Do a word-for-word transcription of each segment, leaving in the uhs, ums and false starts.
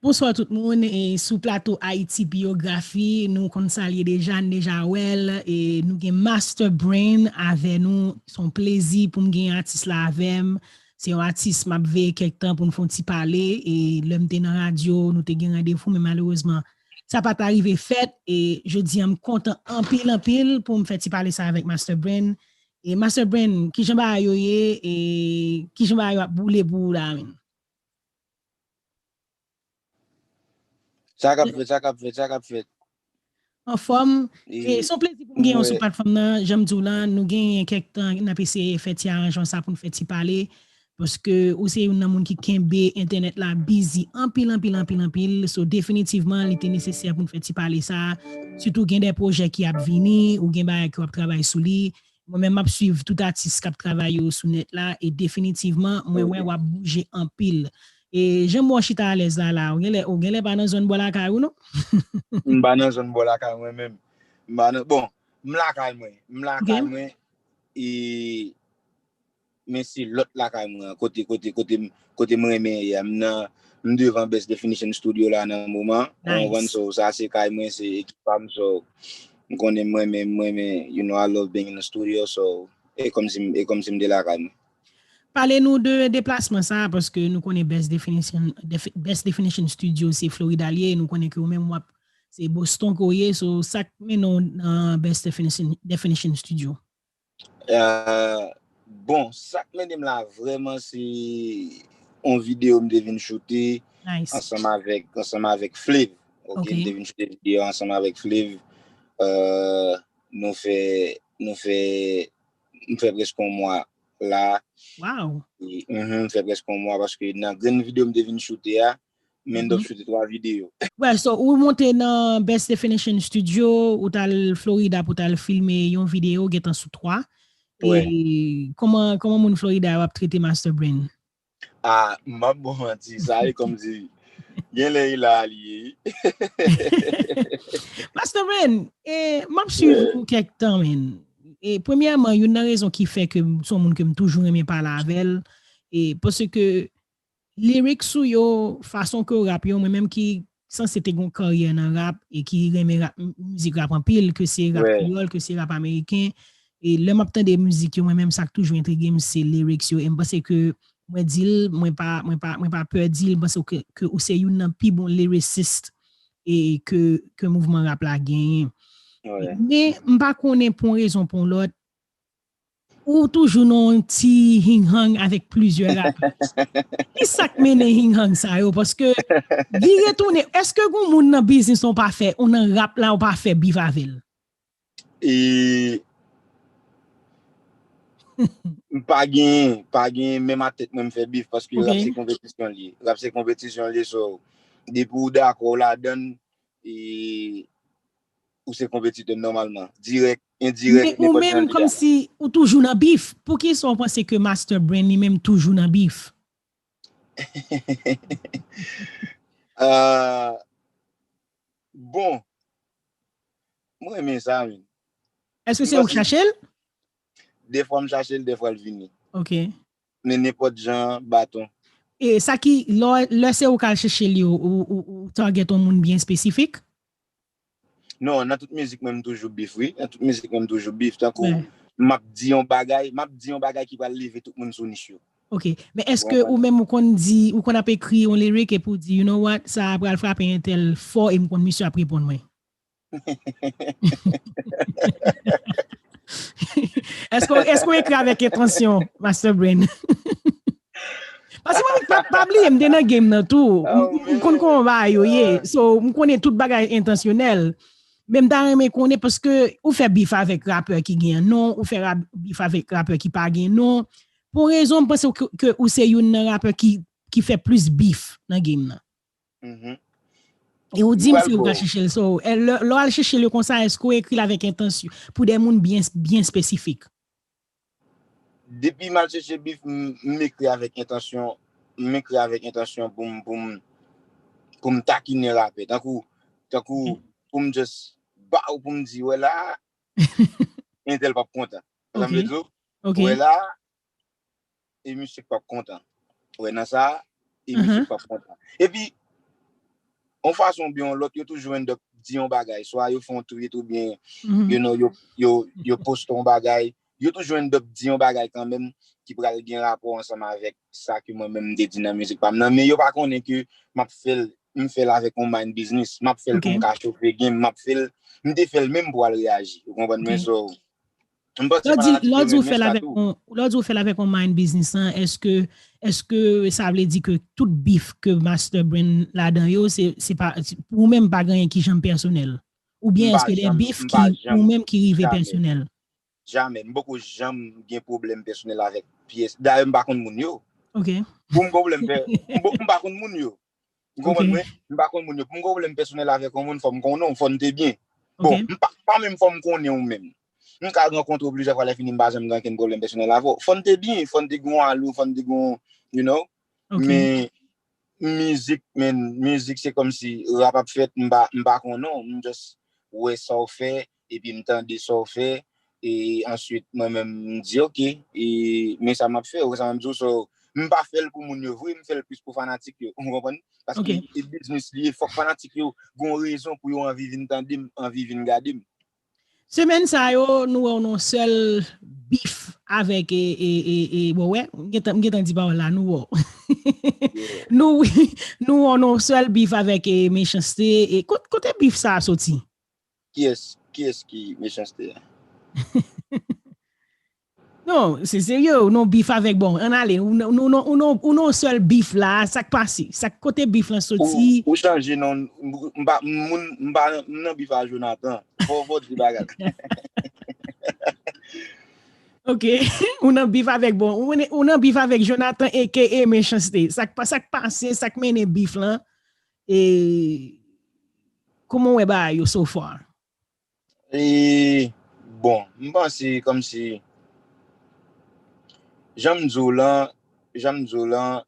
Bonswa tout moun, e sou plato Ayiti Biyografi, nou konn sa l ye deja, n deja wè l, e nou gen Master Brain avè nou. Se yon plezi pou m gen atis la avè m. Se yon atis m ap veye kèk tan pou n fè yon ti pale, e lè m te nan radyo, nou te gen randevou, men malerezman, sa pa t arive fèt, e jodi a m kontan anpil, anpil pou m fè ti pale sa avèk Master Brain. E Master Brain, kijan bagay yo ye, e kijan bagay yo ap boule pou ou la menm? Sa k ap fèt, sa k ap fèt, sa k ap fèt. Anfòm, e se yon plezi pou m gen w sou platfòm nan, jan m di w lan, nou genyen kèk tan n ap eseye fè ti aranjman sa pou n fè ti pale, paske ou se youn nan moun ki kenbe entènèt la bizi anpil, anpil, anpil, anpil, so definitivman li te nesesè pou n fè ti pale sa, sitou gen de pwojè ki ap vini, ou gen bagay ke w ap travay sou li, mwen menm m ap swiv tout atis k ap travay yo sou nèt la, e definitivman, mwen wè w ap bouje anpil. E jan m wè w chita alèz la, la, ou genlè, ou genlè pa nan zòn bò lakay ou, non? M pa nan zòn bò lakay mwen menm. M pa nan, bon, m lakay mwen. M lakay mwen. E, men se lòt lakay mwen an. Kote, kote, kote, m- kote mwen renmen ye a. M nan, m devan Best Definition Studio la nan moman. Ou konprann? So, sa se kay mwen, se ekip pa m. So, m konnen mwen, men mwen, men, you know, I love being in the studio. So, e kòmsi, m- e kòmsi m te lakay mwen. Pale nou de deplasman sa, paske nou konnen Best Definition, Defi- Best Definition Studio se Florida l ye, nou konnen ke ou menm w ap, se Boston ke w ye, so sa k mennen w nan Best Definition, Definition Studio? Euh, bon, sa k mennen m la vrèman se yon videyo m te vin choute ansanm avèk, ansanm avèk Flav. Ok, m te vin choute videyo ansanm avèk Flav. Euh, nou fè, nou fè, m fè prèske yon mwa la. Wow. E, mhm, m fè prèske yon mwa paske nan grenn videyo m te vin choute a, m end up choute twa videyo. Wè, so, ou monte nan Best Definition Studio, ou t al Florida pou t al filme yon videyo, gentan sou twa. E kòman, kòman moun Florida yo ap trete Master Brain? Ah, m ap ba w manti, sa e kòmsi gen lè e la li ye. Master Brain, e, m ap swiv ou kèk tan, men. E, premyèman, youn nan rezon ki fè ke m, se yon moun ke m toujou renmen pale avè l, e, paske lyrics ou yo, fason ke w rap yo, mwen menm ki sanse te gon karyè nan rap e ki renmen rap, m- mizik rap anpil, ke se rap kreyòl, ke se rap ameriken. E lè m ap tande mizik yo, mwen menm sa k toujou entrige m, se lyrics yo. E m panse ke mwen di l, mwen pa, mwen pa, mwen pa pè di l, m panse ke, ke ou se youn nan pi bon lyricist e ke, ke mouvman rap la genyen. Men m pa konnen pou yon rezon pou yon lòt, ou toujou nan yon ti hing-hang avèk plizyè rapè. Ki sa k mennen hing-hang sa yo? Paske vire tounen, èske gon moun nan biznis ou pa fè, ou nan rap la ou pa fè bif avè l? E m pa gen, pa gen menm a tèt mwen m fè bif paske rap se konpetisyon li ye. Rap se konpetisyon li ye, so depi ou dakò ladan l, e ou se konpetitè nòmalman. Dirèk, endirèk, nenpòt jan li ye. Men ou menm, kòmsi ou toujou nan bif. Poukisa w panse ke Master Brain li menm toujou nan bif? Ah, bon, mwen renmen sa, men. Èske se ou k chache l? Defwa m chache l, defwa l vini. Ok. Men nenpòt jan, baton. E sa ki, lè, lè se ou k al chèche l yo, ou, ou, ou target yon moun byen espesifik? Non, nan tout mizik mwen m toujou bif, wi. Nan tout mizik mwen m toujou bif. Tankou m ap di yon bagay, m ap di yon bagay ki pral leve tout moun sou nich yo. Ok. Men èske ou menm ou konn di, ou konn ap ekri yon lirik epi w di, you know what, sa a pral frape entèl fò e m konn misye ap reponn mwen? Èske, èske w ekri avèk entansyon, Master Brain? Paske mwen, pa, pa bliye, m te nan game nan tou. M, m konn kòman bagay yo ye. So, m konnen tout bagay entansyonèl. Men m ta renmen konnen paske ou fè bif avèk rapè ki gen non, ou fè rap, bif avèk rapè ki pa gen non. Pou rezon, m panse ke, ke ou se youn nan rapè ki, ki fè plis bif nan game nan. E ou di m se ou k al chèche l, so, e lè, lè w al chèche l yo konsa, èske w ekri l avèk entansyon, pou de moun byen, byen espesifik? Depi m al chèche bif, m, m ekri avèk entansyon, m ekri avèk entansyon pou m, pou m, pou m takinen rapè. Tankou, tankou, pou m just ba w, pou m di, wè la, entèl p ap kontan. Sa m vle di w? Wè la, e misye k p ap kontan. Wè nan sa, e misye k p ap kontan. Epi, yon fason oubyen yon lòt, yo toujou end up di yon bagay. Swa yo fè yon tweet oubyen, you know, yo, yo, yo poste yon bagay. Yo toujou end up di yon bagay kanmenm ki pral gen rapò ansanm avèk sa ke mwen menm m te di nan mizik pa m nan. Men yo pa konnen ke m ap fè l, m fè l avèk yon mind business. M ap fè l pou m ka chofe game. M ap fè l, m te fè l menm pou al reyaji. Ou konprann mwen? So, m panse fanatik yo renmen sa tou. Lè w di w fè l avèk yon mind business lan, èske, èske sa vle di ke tout beef ke Master Brain ladan yo, se, se pa, ou menm pa gen anyen ki janm pèsonèl? Oubyen èske gen beef ki, ou menm ki rive pèsonèl? Jamè. M poko janm gen pwoblèm pèsonèl avèk pyès. Dayè, m pa konn moun yo. Pou m gen pwoblèm pè, m pa konn moun yo. Ou konprann mwen? M pa konn moun yo. Pou m gen pwoblèm pèsonèl avèk yon moun, fò m konnen w, fò n te byen. Bon, m pa, pa menm fò m konnen w menm. M ka rankontre w plizyè fwa, lè fini m pa janm gen okenn pwoblèm pèsonèl avè w. Fò n te byen, fò n te gen yon alou, fò n te gen yon, you know. Men mizik, men mizik se kòmsi rap ap fèt, m pa, m pa konnen w, m just wè sa w fè, epi m tande sa w fè, e answit mwen menm m di oke, e men sa m ap fè, ou konprann sa m ap di w, so, m pa fè l pou moun yo vre, m fè l plis pou fanatik yo, ou konprann? Paske e biznis li ye, fòk fanatik yo gon rezon pou yo anvi vin tande m, anvi vin gade m. Semèn sa yo, nou wè w nan sèl beef avèk, e, e, e, e, bon, wè, m gentan, m gentan di pawòl la, nou wè w. Nou, nou wè w nan sèl beef avèk, e, Mechanste, e, kot-, kote beef sa a soti? Kiyès, kiyès ki Mechanste a? Non, se serye, ou nan beef avèk, bon, ann ale, ou nan, ou nan, ou nan, ou nan sèl beef la, sa k pase? Sa k, kote beef lan soti? Ou, ou chanje non, m pa, moun, m pa, m nan beef a Jonathan. Fò, fò di bagay. Ok, ou nan beef avèk, bon, ou nan, ou nan beef avèk Jonathan A K A Mechanste. Sa k pa, sa k pase, sa k mennen beef lan? E kòman w wè bagay yo so far? E, bon, m panse kòmsi, jan m di w lan, jan m di w lan,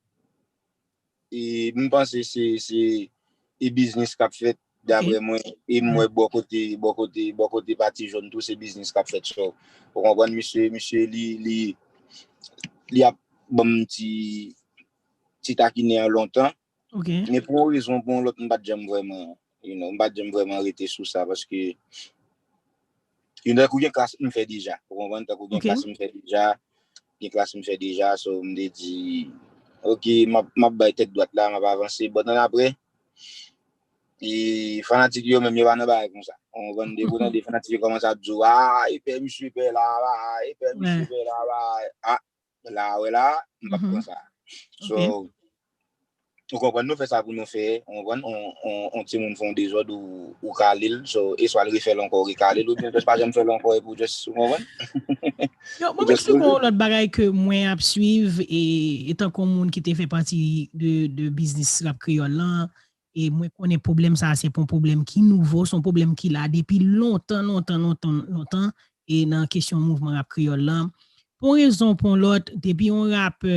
e, m panse se, se, e biznis k ap fèt, daprè mwen, e m wè bò kote, bò kote, bò kote Pati Jòn tou, se biznis k ap fèt. So, ou konprann, misye, misye, li, li, li ap ban m ti, ti takinen an lontan. Men pou yon rezon, pou yon lòt, m pa t janm vrèman, you know, m pa t janm vrèman rete sou sa, paske, you know, tankou gen klas m fè deja, ou konprann, tankou gen klas m fè deja, gen klas m fè deja, so m te di, oke, m ap, m ap bay tèt dwat la, m ap avanse, but annapre, e fanatik yo menm, yo pa nan bagay konsa, ou konprann, depi w tande fanatik yo kòmanse ap di w, a, e pè misye pè la, a, e pè misye pè la, a, a, la, wè la, m p ap pran sa. So, ou konprann, nou fè sa pou nou fè, ou konprann, on, on, on timoun fè on dezòd ou, ou kale l, so, e swa l refè l ankò, ou rekale l, oubyen just pa janm fè l ankò, epi w just, ou konprann? Yo, mwen menm tou gon lòt bagay ke mwen ap swiv, e, etan kon moun ki te fè pati de, de biznis rap kreyòl lan, e mwen konnen pwoblèm sa a se pa yon pwoblèm ki nouvo, se yon pwoblèm ki la depi lontan, lontan, lontan, lontan, e nan kesyon mouvman rap kreyòl lan. Pou yon rezon ou pou yon lòt, depi yon rapè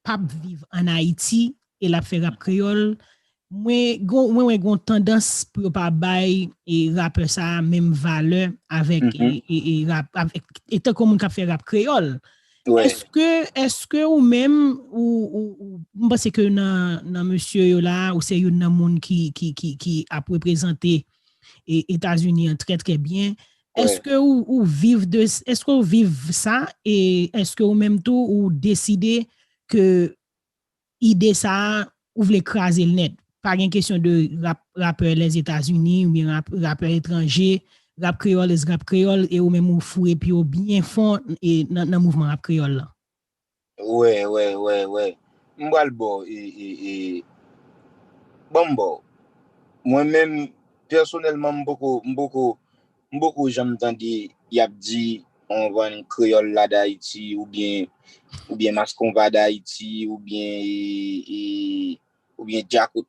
p ap viv ann Ayiti e l ap fè rap kreyòl, mwen, gon, mwen wè gon tandans pou yo pa bay, e, rapè sa a menm valè avèk, e, e, e rap, avèk, e tankou moun k ap fè rap kreyòl. Èske, èske ou menm, ou, ou, ou, m panse ke nan, nan mesye yo la, ou se youn nan moun ki, ki, ki, ki ap reprezante, e, Etazini an trè, trè byen. Èske ou, ou viv de, èske ou viv sa, e èske ou menm tou, ou deside ke ide sa a, ou vle kraze l nèt? Pa gen kesyon de rap, rapè Lèzetazini oubyen rap, rapè etranje, rap kreyòl is rap kreyòl, e ou menm ou foure pye w byen fon, e nan, nan mouvman rap kreyòl lan. Wè, wè, wè, wè. M pral ba w, e, e, e, ban m ba w. Mwen menm, pèsonèlman, m poko, m poko, m poko janm tande y ap di, on konprann, kreyòl la d Ayiti, oubyen, oubyen maskonpa d Ayiti, oubyen, e, e, oubyen djakout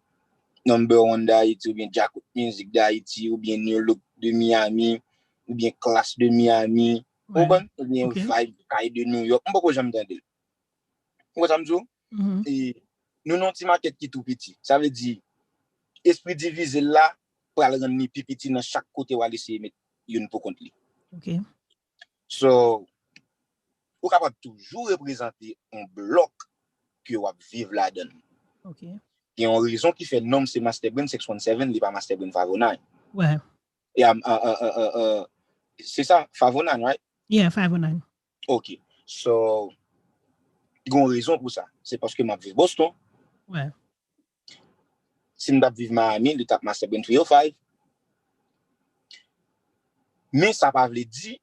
number one d Ayiti, oubyen djakout mizik d Ayiti, oubyen new look de Miami, oubyen class de Miami, ou konprann? Oubyen vibe kay de New York. M poko janm tande l. Ou konprann sa m di w? E nou nan yon ti makèt ki tou piti. Sa vle di, espri divize l la pral rann li pi piti nan chak kote w al eseye met youn pou kont li. So, ou kapab toujou reprezante yon blòk ke w ap viv ladan l. Gen yon rezon ki fè non m se Master Brain six one seven, li pa Master Brain five oh nine. Wè. E a, a, a, a, a, a, se sa, five oh nine, right? Yeah, five oh nine. Ok. So, gen yon rezon pou sa. Se paske m ap viv Boston. Wè. Si m t ap viv Miami, li t ap Master Brain three oh five. Men sa pa vle di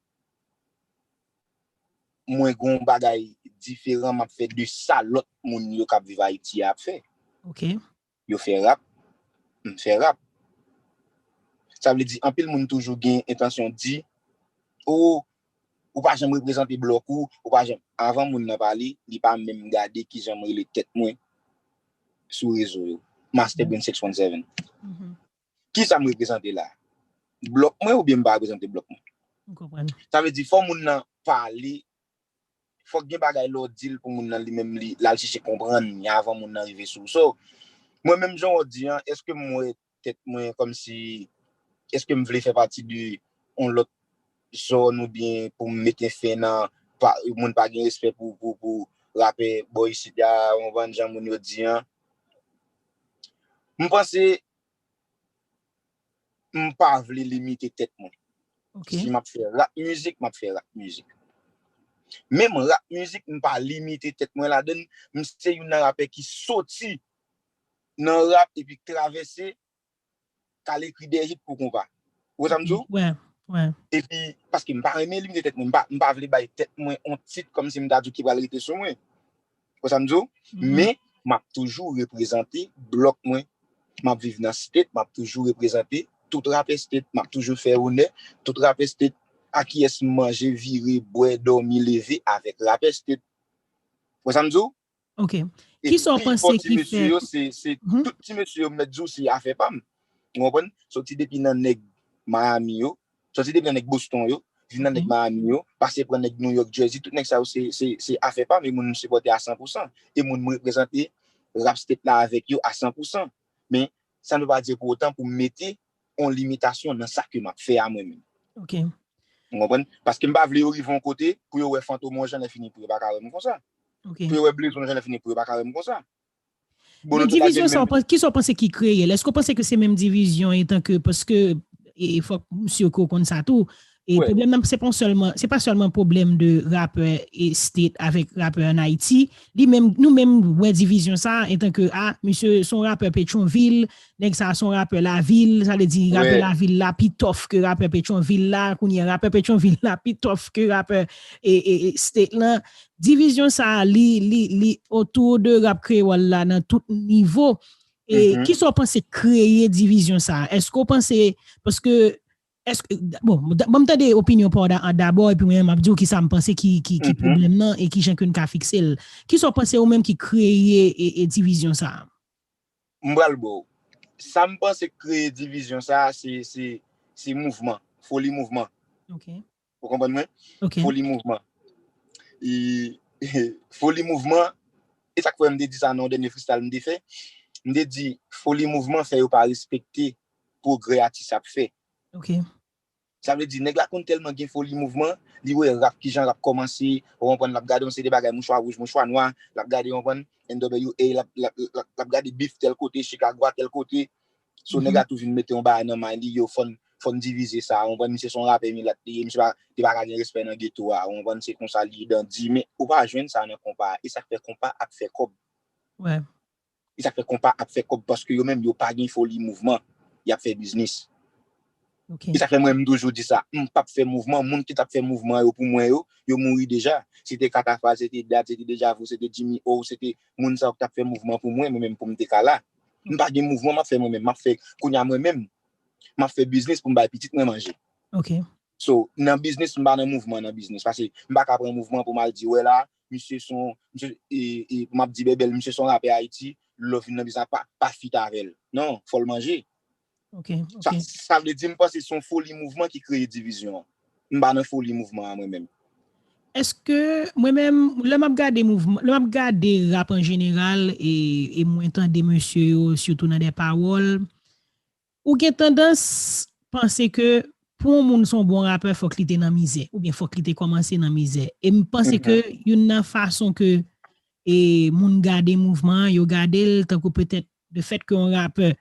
mwen gen yon bagay diferan m ap fè de sa lòt moun yo k ap viv Ayiti a ap fè. Ok. Yo fè rap, m fè rap. Sa vle di, anpil moun toujou gen entansyon di, o, ou pa janm reprezante blòk ou, ou pa janm. Avan moun nan pale, li pa menm gade kijan m rele tèt mwen sou rezo yo. Master Brain six one seven. Mhm. Kisa m reprezante la? Blòk mwen oubyen m pa reprezante blòk mwen? M konprann. Sa vle di, fò moun nan pale, fòk gen bagay lè w di l pou moun nan li menm li, l al chèche konprann li avan moun nan rive sou ou. So, mwen menm jan w di an, èske m wè tèt mwen kòmsi, èske m vle fè pati de yon lòt zòn oubyen pou m mete fen nan, pa, moun pa gen respè pou, pou, pou rapè bò isit la, w konprann jan moun yo di an. M panse m pa vle limite tèt mwen. Ok. Si m ap fè rap mizik, m ap fè rap mizik. Menm rap mizik, m pa limite tèt mwen ladan l. M se youn nan rapè ki soti nan rap epi travèse k al ekri de hit pou konpa. Ou wè sa m di w? Wè, wè. Epi, paske m pa renmen limite tèt mwen, m pa, m pa vle bay tèt mwen yon tit kòmsi m ta di w ki pral rete sou mwen. Ou wè sa m di w? Mhm. Men, m ap toujou reprezante blòk mwen. M ap viv nan state, m ap toujou reprezante tout rapè state, m ap toujou fè onè tout rapè state. A kiyès m manje, vire, bwè, dòmi, leve avèk rapè state. Ou wè sa m di w? Ok. E Kisa w pi panse fò ti ki mesye fè yo, se, se Mhm. tout ti mesye yo, m mèt di w, se afè pa m. Ou konprann? Soti depi nan nèg Miami yo, soti depi nan nèg Boston yo, vin nan nèg Ok. Miami yo, pase pran nèg New York, Jersey, tout nèg sa yo, se, se, se afè pa m, e moun m sipòte a san pou san. E moun m reprezante rap state la avèk yo a san pou san. Men, sa n vle pa di pou otan pou m mete yon limitasyon nan sa ke m ap fè a mwen menm. Ok. Ou konprann? Paske m pa vle yo rive yon kote pou yo wè Fantom yon jan lè fini pou yo pa ka wè m konsa. Ok. Pou yo wè Blaze yon jan lè fini pou yo pa ka wè m konsa. Bon, Men nou tout la gen divizyon sa, menm w pans-, kisa w panse ki kreye l? Èske w panse ke se menm divizyon etan ke, paske, e, e fòk m si ke w konn sa tou, e Wè. Pwoblèm nan, se pa sèlman, se pa sèlman pwoblèm de rapè e state avèk rapè ann Ayiti. Li menm, nou menm wè divizyon sa, etan ke, a, misye se yon rapè Petyonvil, nèg sa se yon rapè lavil, sa vle di rapè Wè. lavil la pi tough ke rapè Petyonvil la, kounye a rapè Petyonvil la pi tough ke rapè e, e, e state lan. Divizyon sa, li, li, li otou de rap kreyòl la nan tout nivo. E Mhm. kisa w panse kreye divizyon sa? Èske w panse, paske, èske, bon, da-, ban m tande opinyon pa w da-, dabò, epi mwen, m ap di w kisa m panse ki, ki, ki Mhm. pwoblèm nan e kijan ke n ka fikse l. Kisa w panse ou menm ki kreye e, e divizyon sa? M pral ba w. Sa m panse k kreye divizyon sa, se, se, se mouvman, foli mouvman. Ok. Ou konprann mwen? Ok. Foli mouvman. E, foli mouvman, e sa k fè m te di sa nan yon dènye freestyle m te fè. M te di, foli mouvman fè yo pa respekte pwogrè atis ap fè. Ok. Sa vle di, nèg la konn tèlman gen foli mouvman, li wè rap, kijan rap kòmanse, ou konprann, l ap gade yon seri de bagay, mouchwa wouj, mouchwa nwa, l ap gade, ou konprann, N W A, l ap, l ap, l ap, l ap gade bif tèl kote, Chicago a tèl kote. So, nèg la tou vin mete yon bagay nan may li, yo, fò n, fò n divize sa, ou konprann, misye se yon rapè milat li ye, misye pa, li pa ka gen respè nan geto a, ou konprann, se konsa li ye dan di, men ou pa jwenn sa nan konpa a, e sa k fè konpa ap fè kòb. Wè. E sa k fè konpa ap fè kòb, paske yo menm yo pa gen foli mouvman, y ap fè biznis. Ok. E sa k fè mwen m toujou di sa, m p ap fè mouvman, moun ki t ap fè mouvman yo pou mwen yo, yo mouri deja. Se te Katafal, se te Dad, se te Dejavou, se te Jimmy O, se te moun sa yo ki t ap fè mouvman pou mwen, mwen menm pou m te ka la. M pa gen mouvman m ap fè mwen menm, m ap fè kounye a mwen menm. M ap fè biznis pou m bay pitit mwen manje. Ok. So, nan biznis, m pa nan mouvman nan biznis. Paske m pa ka pran mouvman pou m al di, wè la, misye se yon, misye, e, e, m ap di bèbèl, misye se yon rapè Ayiti, lè w vin nan biznis, pa, pa fit avè l. Non, fò l manje. Ok, Sa, ok. Sa vle di, m panse se yon foli mouvman ki kreye divizyon an. M pa nan foli mouvman an mwen menm. Èske, mwen menm, lè m ap gade mouvman, lè m ap gade rap an jeneral, e, e mwen tande mesye yo, sitou nan de pawòl, ou gen tandans panse ke pou yon moun se yon bon rapè, fòk li te nan mizè, oubyen fòk li te kòmanse nan mizè. E m panse ke youn nan fason ke, e, moun gade mouvman an, yo gade l tankou petèt de fèt ke yon rapè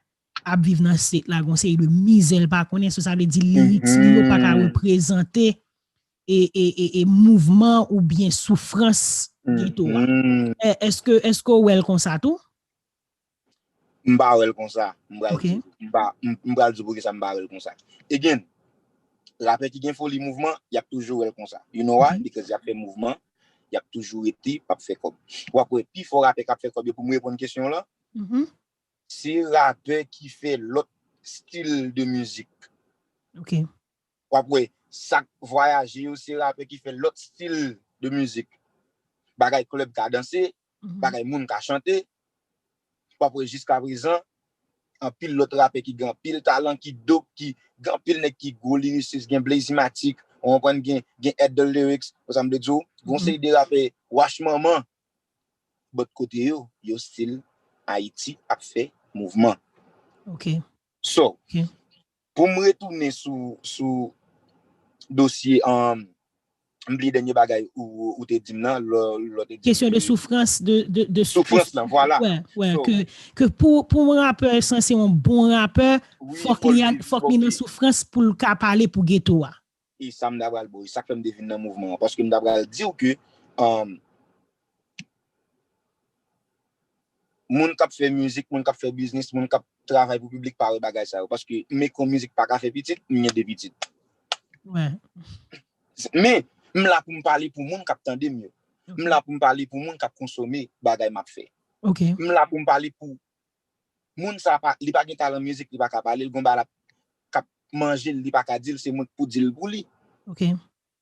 ap viv nan state la, gon seri de mizè l pa konnen, so sa vle di lirik li yo pa ka reprezante e, e, e, e mouvman oubyen soufrans geto a. Èske, èske w wè l konsa tou? M pa wè l konsa. M pral di, m pa, m pral di w poukisa m pa wè l konsa. Again, rapè ki gen foli mouvman, y ap toujou wè l konsa. You know why? Because y ap fè mouvman, y ap toujou rete, p ap fè kòb. W ap wè pi fò rapè k ap fè kòb yo, pou m reponn kesyon w lan, se rapè ki fè lòt stil de mizik. Ok. W ap wè, sa k vwayaje yo, se rapè ki fè lòt stil de mizik. Bagay klèb ka danse, bagay moun ka chante. W ap wè jiska prezan, anpil lòt rapè ki gen anpil talan, ki dope, ki gen anpil nèg ki gwo lyricist, gen Blazymatic, ou konprann, gen, gen Head the Lyrics, ou sa m vle di w, gon seri de rapè wach manman, bòt kote yo, yo still Ayiti ap fè mouvman. Ok. So, Ok. Pou m retounen sou, sou dosye, um, m bliye dènye bagay ou, ou te di m nan, lò, lò te di m Kesyon de ke soufrans, de, de, de soufrans lan, vwala. Wè, wè, So, ke, ke pou, pou yon rapè sanse yon bon rapè, wi, fòk fò li, l a- viv, fòk fò li l nan viv. Soufrans pou l ka pale pou geto a. E sa m ta pral bo, e sa k fè m te vin nan mouvman an. Paske m ta pral di w ke, um, moun k ap fè mizik, moun k ap fè biznis, moun k ap travay pou piblik pa wè bagay sa yo. Paske m ekri yon mizik pa ka fè pitit, m gen de pitit. Wè. Men, m la pou m pale pou moun k ap tande m yo. M la pou m pale pou moun k ap konsome bagay m ap fè. Ok. M la pou m pale pou moun sa pa, li pa gen talan mizik, li pa ka pale, l gon bagay l ap, k ap manje l, li pa ka di l, se mwen k pou di l pou li. Ok.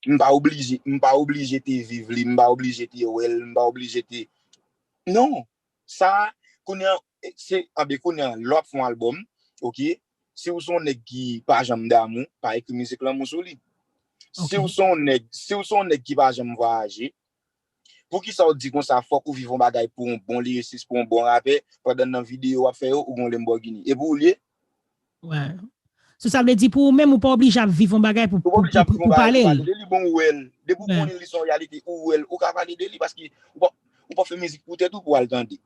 M pa oblije, m pa oblije te viv li, m pa oblije te wè l, m pa oblije te. Non. Sa, kounye an, se, anben, kounye an, lè w ap fè yon albòm, ok, si w se yon nèg ki pa janm damou, pa ekri mizik lanmou sou li. Si Ok. w se yon nèg, si w se yon nèg ki pa janm vwayaje, poukisa w di konsa, fòk ou viv yon bagay pou yon bon lirisis, pou yon bon rapè, pandan nan videyo w ap fè yo, ou gen yon Lamborghini? E pou ou l ye? Wè. So, sa vle di pou ou menm, ou pa oblije ap viv yon bagay pou, Ou pa pou, oblije ap pou, viv yon pou bagay pale pou l. pale de li, bon, ou wè l. Depi w Wè. Konnen li se yon reyalite, ou wè l, ou ka pale de li, paske ou pa, ou pa fè mizik pou tèt ou pou al tande.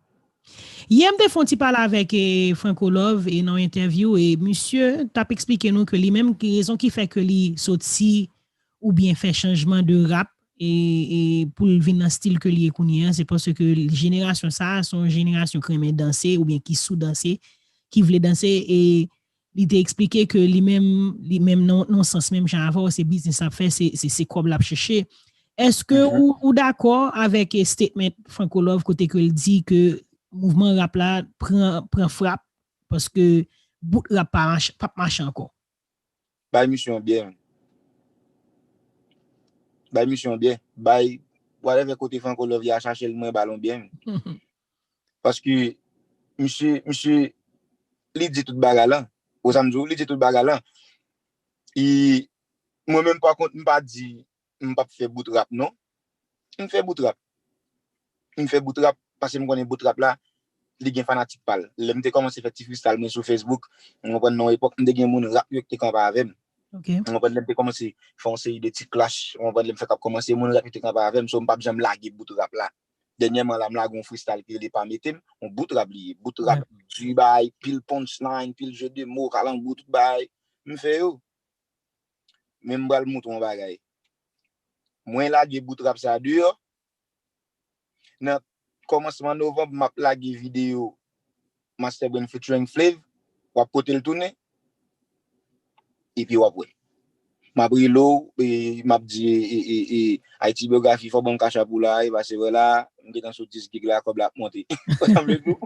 Yè m te fè yon ti pale avèk eh, Franco Love e nan yon entèvyou e misye t ap eksplike nou ke li menm ki rezon ki fè ke li soti oubyen fè chanjman de rap e, e pou l vin nan stil ke li ye kounye an, se paske jenerasyon sa a se yon jenerasyon ki renmen danse oubyen ki sou danse, ki vle danse e li te eksplike ke li menm, li menm nan yon sans menm jan avè w, se biznis l ap fè, se, se, se kòb l ap chèche. Èske ou, ou dakò avèk eh, statement Franco Love kote ke l di ke mouvman rap la pran, pran frap paske bout rap pa mache, p ap mache ankò? Bay misye yon byè, man. Bay misye yon byè. Bay, whatever kote Franco Love ye a chache l, mwen ba l yon byè, man. Paske misye, misye, li di tout bagay lan. Ou sa m di w, li di tout bagay lan. E mwen menm, pa kont, m pa di m p ap fè bout rap, non. M fè bout rap. M fè bout rap paske m konnen bout rap la, li gen fanatik pa l. Lè m te kòmanse fè ti freestyle mwen sou Facebook, ou konprann, nan yon epòk, m te gen moun rap yo ki te kanpe avè m. Ok. Ou konprann, lè m te kòmanse fè yon seri de ti clash, ou konprann, lè m fèk ap kòmanse, moun rap yo te kanpe avè m, so m p ap janm lage bout rap la. Dènyèman la, m lage yon freestyle ki rele Pa Mete M, yon bout rap li ye. Bout rap di bagay, pil punchline, pil jeu de mots, kalanbou, tout bagay. M fè yo. Men m pral montre w yon bagay. Mwen lage bout rap sa deyò. Nan kòmansman novanm, m ap lage videyo Master Brain featuring Flav. W ap pote l tounen. Epi w ap wè. M ap rele w, e, m ap di, e, e, e, Haiti Biographie, fò ban m cash app ou la, e pase wè la, m gentan sou dis gig la, kòb la ap monte. Sa vle di w?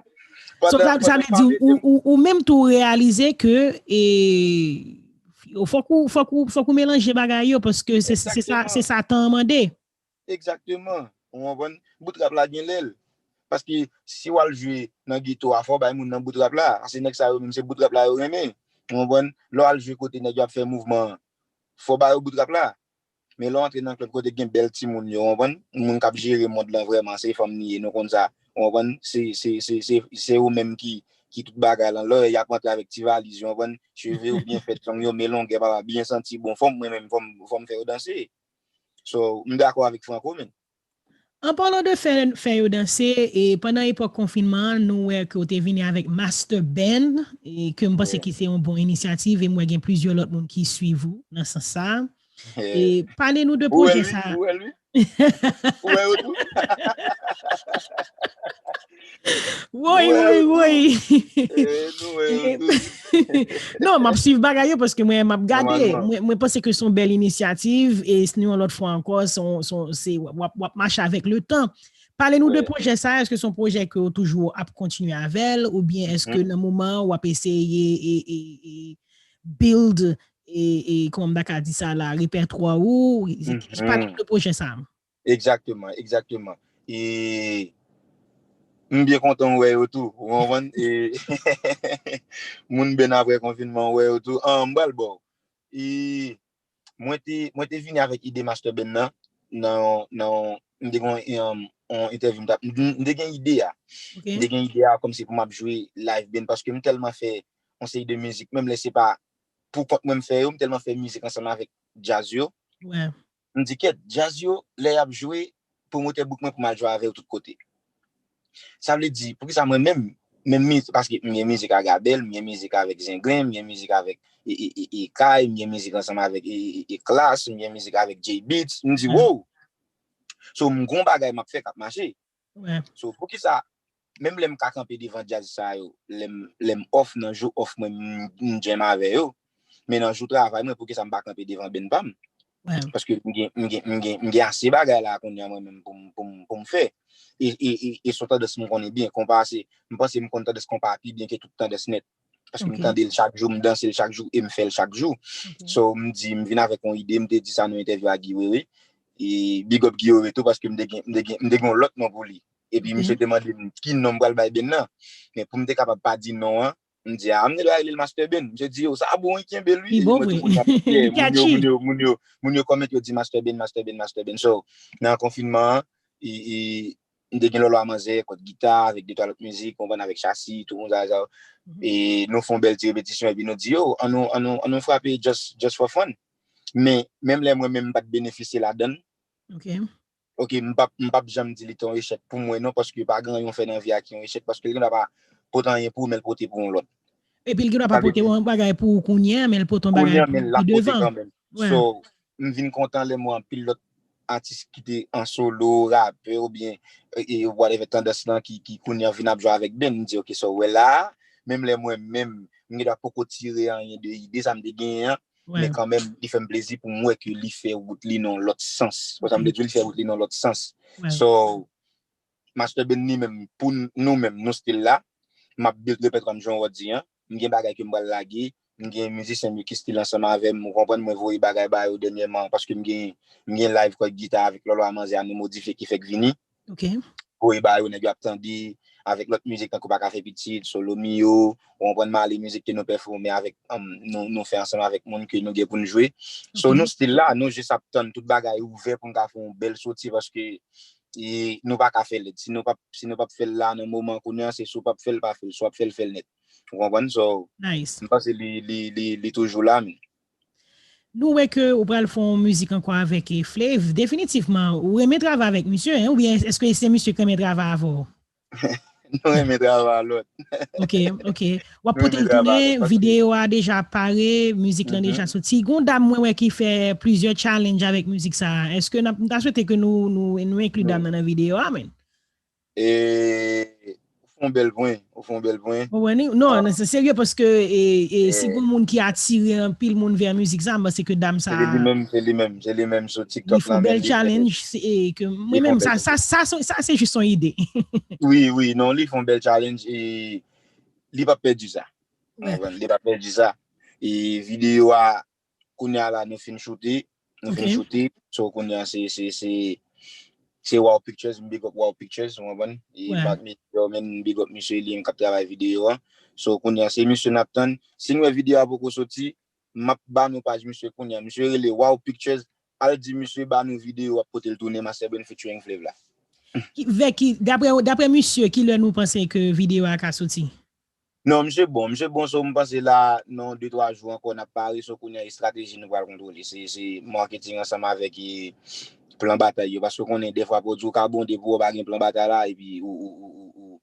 So, sa, sa vle di ou, ou, ou menm tou reyalize ke e, fòk ou, fòk ou, fòk ou melanje bagay yo, paske se, se sa, se sa tan an mande. Egzakteman. Ou konprann? Bout rap la gen lè l. Paske si w al jwe nan geto a, fò w bay moun nan bout rap la. Paske nèg sa yo menm se bout rap la yo renmen. Ou konprann? Lè w al jwe kote nèg yo ap fè mouvman an, fò w ba yo bout rap la. Men lè w antre nan klèb kote gen bèl timoun yo, ou konprann? Moun k ap jere mond lan vrèman, se fanm li ye, nou konn sa. Ou konprann? Se, se, se, se, se yo menm ki, ki tout bagay lan. Lè y ap antre avèk ti valiz yo, ou konprann? Cheve yo byen fèt, zong yo men longè, papa, byen santi, bon, fò m, mwen menm, fò m, fò m fè yo danse. So, m dakò avèk Franco, men. An palan de fè, fè yo danse, e pandan epòk konfinman an, nou wè ke w te vini avèk Master Ben, e ke m panse ki se yon bon inisyativ, e m wè gen plizyè lòt moun ki swiv ou nan sans sa. E pale nou de pwojè sa. Ou wè l, wi? Ou wè l, wi? Ou wè yo tou? Woy, woy, woy. Non, m ap swiv bagay yo paske mwen, m ap gade. Mwen, mwen panse ke se yon bèl inisyativ e se yon lòt fwa ankò, se yon, se yon, se, w ap, w ap mache avèk le tan. Pale nou de pwojè sa, èske se yon pwojè ke w toujou ap kontinye avè l, oubyen èske nan moman an w ap eseye e, e, e build e, e, kòman m ta ka di sa la, repètwa ou, pale nou de pwojè sa. Egzakteman, egzakteman. E m byen kontan wè yo tou, ou konprann? E moun Ben apre konfinman wè yo tou. An, m pral ba w. E mwen te, mwen te vini avèk ide Master Ben nan, nan, nan, m te gen yon, yon entèvyou m t ap, m, m te gen ide a. M te gen ide a kòmsi pou m ap jwe live band, paske m tèlman fè yon seri de mizik, menm lè se pa pou kont mwen m fè yo, m tèlman fè mizik ansanm avèk djaz yo. M di, kèt, djaz yo, lè y ap jwe, pwomotè book mwen pou m al jwe avè yo tout kote. Sa vle di, poukisa mwen menm, menm mi, paske m gen mizik ak Abel, m gen mizik avèk Zenglen, m gen mizik avèk e, e, e, e Kay, m gen mizik ansanm avèk e, e, e Klass, m gen mizik avèk Jay Beatz, m di, wow! So, m gon bagay m ap fè k ap mache. So, poukisa, menm lè m ka kanpe devan djaz sa yo, lè m, lè m off nan jou off mwen, m, m jam avè yo, men nan jou travay mwen, poukisa m pa kanpe devan band pa m? Paske m gen, m gen, m gen, m gen ase bagay la kounye a mwen menm pou m, pou m, pou m fè. E, e, e, e se yon tandans m konnen byen, konpa se, m panse m konn tandans konpa pi byen ke tout tandans nèt. Paske m tande l chak jou, m danse l chak jou e m fè l chak jou. So, m di, m vin avèk yon ide, m te di sa nan entèvyou a Guy Wewe. E big up Guy Wewe tou, paske m te gen, m te gen, m te gen yon lòt non pou li. Epi misye te mande m ki non m pral bay band nan. Men pou m te kapab pa di non an, m di, a, m te dwe rele l Master Ben. Misye di, yo, sa bon, wi, kenbe l, wi. Li bon vre. Mwen di, kounye a, yeah, moun yo, moun yo, moun yo, moun yo comment, yo di Master Ben, Master Ben, Master Ben. So, nan konfinman an, e, e, m te gen Lòlò a Manzè, kòd gita, avèk de twa lòt mizik, konprann, avèk Chasi, tout moun sa, sa. E nou fè yon bèl ti repetisyon, epi nou di, yo, an nou, an nou, an nou frape just, just for fun. Men, menm lè mwen menm m pa t benefisye ladan l, ok, m p ap, m p ap janm di li te yon echèk pou mwen non, paske pa gen anyen w fè nan vi a ki yon echèk, paske l gendwa pa pote anyen pou ou, men l pote pou yon lòt. Epi l gendwa pa pote yon bagay pou ou kounye a, men l pote yon bagay pou ou pi devan. So, m vin kontan lè m wè anpil lòt atis ki te an solo, rapè oubyen, e, e, whatever tandans lan ki, ki kounye a vin ap jwe avèk band. M di, ok, sa w wè la a, menm lè mwen menm, m gendwa poko tire anyen de ide sa m te genyen an, men kanmenm, li fè m plezi pou m wè ke li fè wout li nan yon lòt sans. Konsa m te di w, li fè wout li nan yon lòt sans. So, Master Ben li menm, pou n-, nou menm, nou still la. M ap build repètwa m jan w di an. M gen bagay ke m pral lage. M gen mizisyen m yo ki still ansanm avè m. Ou konprann, mwen voye bagay ba yo dènyèman paske m gen, m gen live kòd gita avèk Lòlò a Manzè a nou modifye ki fèk vini. Voye ba yo, nèg yo ap tande avèk lòt mizik tankou Pa Ka Fè Pitit, Solo Mio, ou konprann, Mali, mizik ke nou pèfòme avèk, um, nou, nou fè ansanm avèk moun ke nou gen pou n jwe. So, nou still la, nou jis ap tann tout bagay ouvè pou n ka fè yon bèl soti paske e nou pa ka fè l. Si nou p ap, si nou p ap fè l la nan moman kounye a, se si w p ap fè l, pa fè l. Si w ap fè l, fè l nèt. Ou konprann? So, m panse li, li, li, li toujou la, men. Nou wè ke ou pral fè yon mizik ankò avèk, eh, Flave. Definitivman, ou renmen travay avèk misye, hein? Oubyen èske se misye ki renmen travay avè w? Nou renmen travay a lòt. Ok, ok. W ap pote l tounen, videyo a deja pare, mizik lan deja soti. Gon dam mwen wè ki fè plizyè challenge avèk mizik sa a. Èske n ap, m ta swete ke nou, nou, nou enkli dam nan nan videyo a, men. E, ou fè yon bèl pwen, ou fè yon bèl pwen. Ou wè ni? Non, non, se serye paske, e, e, si gon moun ki atire anpil moun vè mizik sa, m panse ke dam sa. Se li menm, se li menm, se li menm sou TikTok la. Li fè yon bèl challenge, e, ke mwen menm, sa, sa, sa, sa, se jis yon ide. Wi, wi, non, li fè yon bèl challenge, e li p ap pèdi sa. Ou konprann? Li p ap pèdi sa. E videyo a, kounye a la, nou fin choute, nou fin choute. So, kounye a, se, se, se, se Wow Pictures, m big up Wow Pictures, ou konprann? E Mark Mitchell, men m big up misye, li menm k ap travay videyo a. So, kounye a, se misye n ap tann. Si n wè videyo a poko soti, m ap ba nou paj misye kounye a. Misye rele Wow Pictures, al di misye ba nou videyo w ap pote l tounen, Master Ben featuring Flave la. Ki, vè ki, daprè, daprè misye, kilè nou panse ke videyo a ka soti? Non, misye bon, misye bon, so m panse la, nan de twa jou ankò, n ap pare, so kounye a, estrateji nou pral kontwole. Se, se marketing ansanm avèk, e, plan batay yo, paske w konnen dèfwa pou w di w ka bon depi w pa gen plan batay la, epi ou, ou, ou, ou, ou,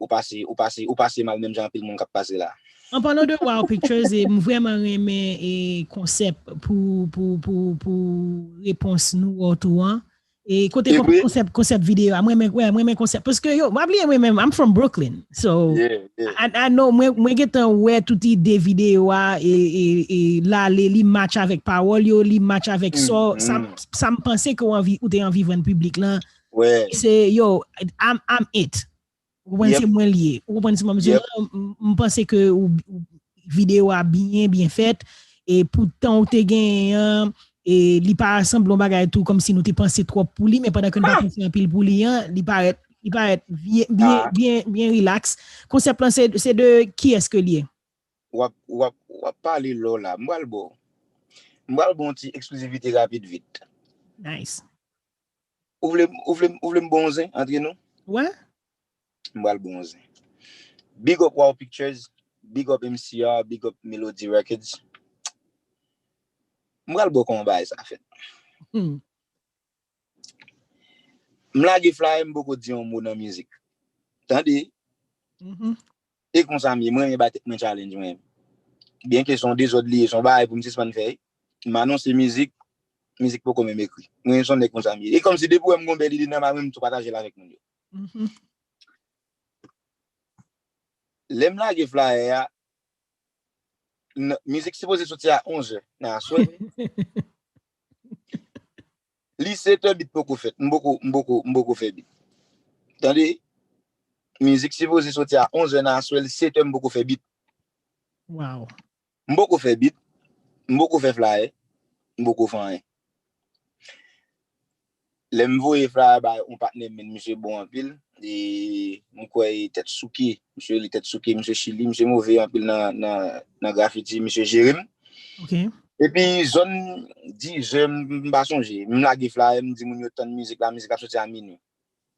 ou pase, ou pase, ou pase mal menm jan anpil moun k ap pase la. An palan de Wow Pictures, e m vrèman renmen e konsèp pou, pou, pou, pou repons nou wè tou an. E kote konsèp, konsèp videyo a, mwen men, wè, mwen men konsèp. Paske yo, m pa bliye mwen menm, I'm from Brooklyn. So, I, I know, mwen, mwen gentan wè tout ide videyo a, e, e, e l ale, li match avèk pawòl yo, li match avèk sa, sa, sa m panse ke w anvi, ou te anvi vann piblik lan. Se, yo, I'm, I'm it. Ou konprann se mwen l ye. Ou konprann se mwen m di w, m panse ke ou, videyo a byen, byen fèt. E pou tan ou te genyen an, e li pa sanble yon bagay tou kòmsi nou te panse twòp pou li, men pandan ke n pa panse anpil pou li an, li parèt, li parèt byen, byen, byen, byen relax. Konsèp lan se, se de kiyès ke l ye? W ap, w ap, w ap pale lò la. M pral ba w, m pral ba w yon ti eksklizivite rapid vit. Nice. Ou vle, ou vle, ou vle m ba w yon zen antre nou? Wè. M pral ba w yon zen. Big up Wow Pictures, big up M C R, big up Melody Records. M pral ba w kòman bagay sa fèt. M lage flyer, m poko di yon mo nan mizik. Tande? E konsa m ye, mwen renmen bay tèt mwen challenge mwen. Byenke se yon dezòd li ye, se yon bagay pou m sispann fè. M anonse mizik, mizik poko menm ekri. Mwen se yon nèg konsa m ye. E kòmsi depi w wè m gon bèl ide nan may mwen, m tou pataje l avèk moun yo. Lè m lage flyer a, mizik sipoze soti a onz è nan aswè. Li sèt è bit poko fèt. M poko, m poko, m poko fè bit. Tande? Mizik sipoze soti a onz è nan aswè, li sèt è m poko fè bit. Wow. M poko fè bit, m poko fè flyer, m poko fè anyen. Lè m voye flyer bay yon patnè m, men misye bon anpil. E m kwè e Tèt Souke, misye rele Tèt Souke, misye Chili, misye move anpil nan, nan, nan grafiti, misye jere m. Ok. Epi zòn diz è, m pa sonje, m lage flyer, m di moun yo tann mizik la, mizik la ap soti a minui.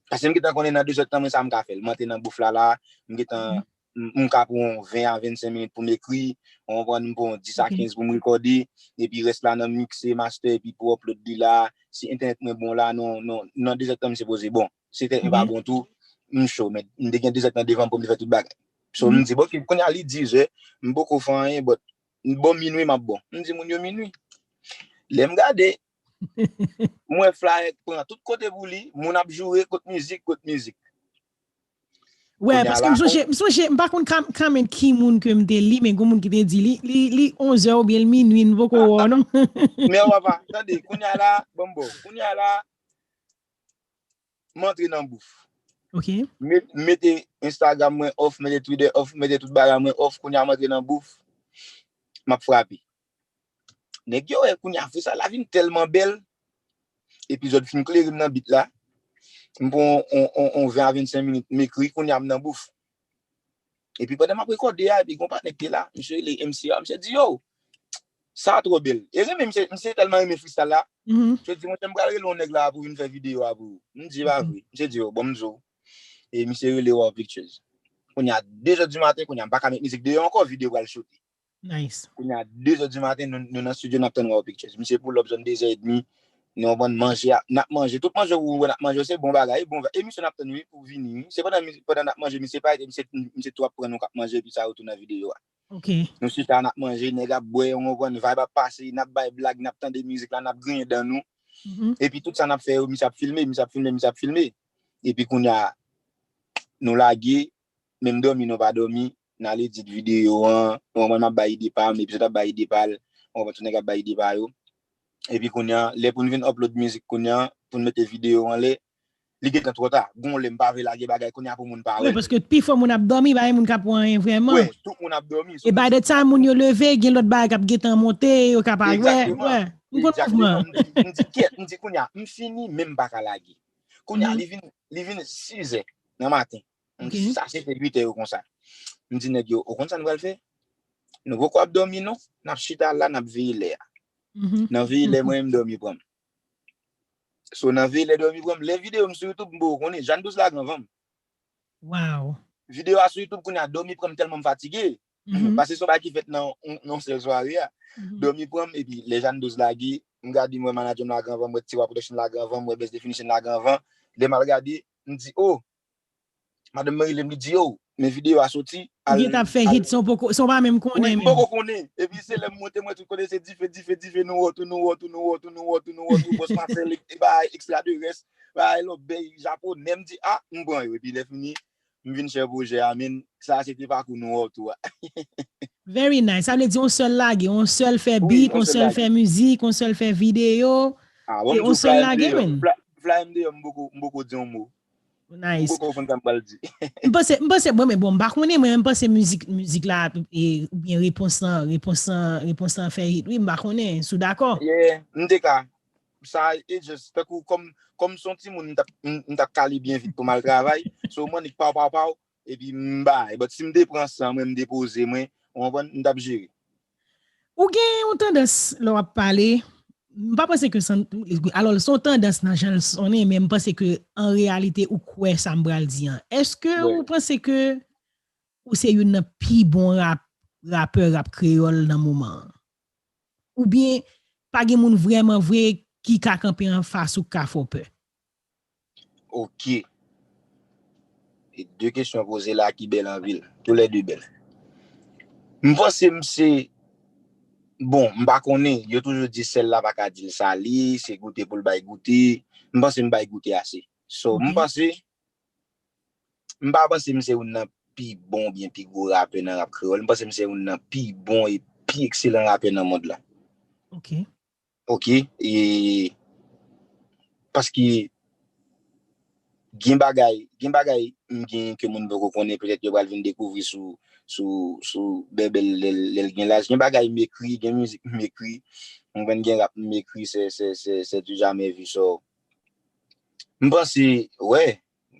Paske m gentan konnen nan dezòd tan mwen sa m ka fè l. M antre nan bouf la la, m gentan m ka pran yon ven a vennsenk minit pou m ekri, ou konprann, m pran yon dis a kenz pou m rekòde, epi rès la nan mikse, master, epi pou upload li la, si entènèt mwen bon la, nan, nan, nan dezòd tan m sipoze bon. Si entènèt mwen pa bon tou, m cho, men m te gen dezòd tan devan m pou m te fè tout bagay. So, m di, bon, ok, kounye a li diz è, m poko fè anyen, but bon minui m ap bon. M di moun yo minui. Lè m gade, m wè flyer pran tout kote pou li, moun ap joure, kot mizik, kot mizik. Wè, paske m sonje, m sonje, m pa konn kòman ki moun ke m te li, men gon moun ki te di li, li, li onz è oubyen l minui, m poko wè non. Men w pa, tande, kounye a la, bon, bon, kounye a la, m antre nan bouf. Ok. M mete Instagram mwen off, mete Twitter off, mete tout bagay mwen off, kounye a m antre nan bouf. M ap frape. Nèg yo wè kounye a freestyle la vin tèlman bèl. Epizòd fin klere m nan bit la. M pran on, on, on ven a vennsenk minit, m ekri, kounye a m nan bouf. Epi pandan m ap rekòde a, epi gon patnè k te la, misye rele M C R, misye di, yo, sa twò bèl. E renmen misye, misye tèlman renmen freestyle la. Misye di, monchè, m pral rele yon nèg la pou vin fè videyo a pou ou. M di, pa vre. Misye di, yo, bon, m di w. E misye rele Wow Pictures. Kounye a de zè di maten, kounye a m pa ka met mizik deyò ankò, videyo pral choute. Nice. Kounye a de zè di maten, nou, nou nan studio, n ap tann Wow Pictures. Misye pull up zòn de zè edmi, nou konprann, manje, n ap manje. Tout manje ou wè n ap manje, se bon bagay, bon, e misye n ap tann wi pou vini wi. Se pandan, pandan n ap manje, misye parèt, misye, misye tou ap pran nou k ap manje, epi sa yo tou nan videyo a. Ok. Nou chita, n ap manje, nèg ap bwè, ou konprann, vibe ap pase, n ap bay blag, n ap tande mizik la, n ap griyen dan nou. Epi tout sa n ap fè yo, misye ap filme, misye ap filme, misye ap filme. Epi kounye a, nou lage, menm dòmi nou pa dòmi, n al edit videyo an, ou konprann, m ap bay ide pa m, epi zòt ap bay ide pa l, ou konprann, tout nèg ap bay ide pa yo. Epi kounye a, lè pou n vin upload mizik kounye a, pou n mete videyo anlè, li gentan twò ta. Gon lè m pa vle lage bagay kounye a pou moun pa wè. Wi, paske pi fò moun ap dòmi, pa gen moun k ap wè anyen vrèman. Wi, tout moun ap dòmi. E by the time moun yo leve, gen lòt bagay k ap gentan monte, yo ka pa wè. Wi. M konn mouvman. M di, m di, kèt, m di, kounye a, m fini, men m pa ka lage. Kounye a, li vin, li vin sizè nan maten. M di, sa se te uit è yo konsa. M di nèg yo, ou konn sa nou pral fè? Nou poko ap dòmi non, n ap chita la, n ap veye lè a. Nan veye lè, mwen menm dòmi pran m. So, nan veye lè dòmi pran m, lè videyo m sou YouTube, m poko konnen, Jeanne Douze lage anvan m. Wow. Videyo a sou YouTube, kounye a dòmi pran m tèlman m fatige. Paske se yon bagay ki fèt nan yon, yon sèl sware a. Dòmi pran m, epi lè Jeanne Douze lage, m gade, m wè manadjè m lage anvan, m wè Tiwa Production lage anvan, m wè Best Definition lage anvan. Lè m al gade, m di, oh, madanm mwen rele m, li di, yo, men videyo a soti, Ou gentan ap fè hit san w poko, san w pa menm konnen menm. Wi, m poko konnen. Epi se lè m monte, mwen tout kote se dife, dife, dife, nou wè tou, nou wè tou, nou wè tou, nou wè tou, nou wè tou, Bòs Masèl, e bagay ekstra de rès, bagay lòbèy, japonè, m di, a, m pran yo. Epi lè fini, m vin share pwojè a, men sa se te pakou nou wè tou a. Very nice. Sa vle di yon sèl lage, yon sèl fè beat, yon sèl fè mizik, yon sèl fè videyo. Ah, bon, yon sèl lage, men. Fly m deyò, m poko, m poko di yon mo. Nice. M poko konn sa m pral di. M panse, m panse, mwen, men bon, m pa konnen, mwen, m panse mizik, mizik la, e, oubyen repons lan, repons lan, repons lan fè hit, wi, m pa konnen, si w dakò. Yeah, m te ka. Sa, e just, tankou, kòm, kòm son timoun, m t ap, m, m t ap kale byen vit pou m al travay. So, m annik paw, paw, paw, epi m bay. But si m te pran san mwen, m depoze mwen, ou konprann, m t ap jere. Ou gen yon tandans, lè w ap pale, m pa panse ke, alò, se yon tandans nan jan l sonnen, men m panse ke, an reyalite, ou kwè sa m pral di an. Èske ou panse ke ou se youn nan pi bon rap, rapè rap kreyòl nan moman an? Oubyen, pa gen moun vrèman vre ki ka kanpe anfas ou, k ka fè w pè? Ok. E de kesyon poze la ki bèl anpil. Toulède bèl. M panse m se, bon, m pa konnen, yo toujou di sèl la pa ka di l sa li, se goute pou l bay goute. M panse m bay goute ase. So, m panse, m pa panse m se youn nan pi bon oubyen pi gwo rapè nan rap kreyòl. M panse m se youn nan pi bon e pi ekselan rapè nan mond lan. Ok. Ok, e paske gen bagay, gen bagay m gen ke moun poko konnen, petèt yo pral vin dekouvri sou, sou, sou Bèbèl lè l, lè l gen laj. Gen bagay m ekri, gen mizik m ekri, m konn gen rap m ekri, c'est, c'est, c'est, c'est du jamais vu, so. M panse, wè,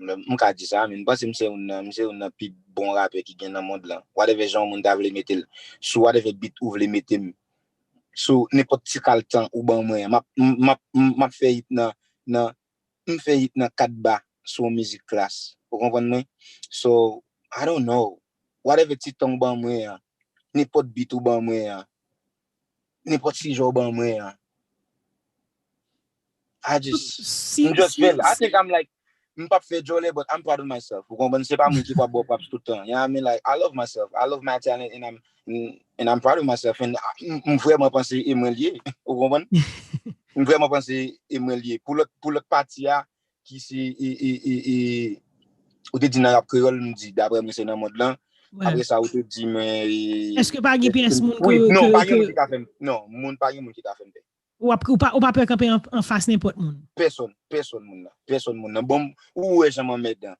m ka di sa, men m panse m se youn nan, m se youn nan pi bon rapè ki gen nan mond lan. Whatever jan yon moun ta vle mete l, sou whatever beat ou vle mete m, sou nenpòt ti kal tan ou ban mwen an, m ap, m, m ap, m, m ap fè hit nan, nan, m fè hit nan kat ba sou yon mizik klass. Ou konprann mwen? So, I don't know. Whatever ti tan ou ban mwen an, nenpòt beat ou ban mwen an, nenpòt sijè ou ban mwen an, I just, m just fè l. I think I'm like, m p ap fè djòlè, but I'm proud of myself. Ou konprann? Se pa moun ki pral ba w props tout tan. You know what I mean? Like, I love myself. I love my talent and I'm, and I'm proud of myself. And I, m, m vrèman panse e mwen l ye. Ou konprann? M vrèman panse e mwen l ye. Pou lòt, pou lòt pati a, ki se, e, e, e, e, ou te di nan rap kreyòl, m di, daprè mwen, se nan mond lan. Apre sa, ou te di, men, e, Èske pa gen pyès moun ke, non, pa gen moun ki ka fè m, non, moun, pa gen moun ki ka fè m pè. Ou ap, ou pa, ou pa pè kanpe an, anfas nenpòt moun? Pèsòn, pèsòn moun nan, pèsòn moun nan. Bon, ou wè jan m anmèdan.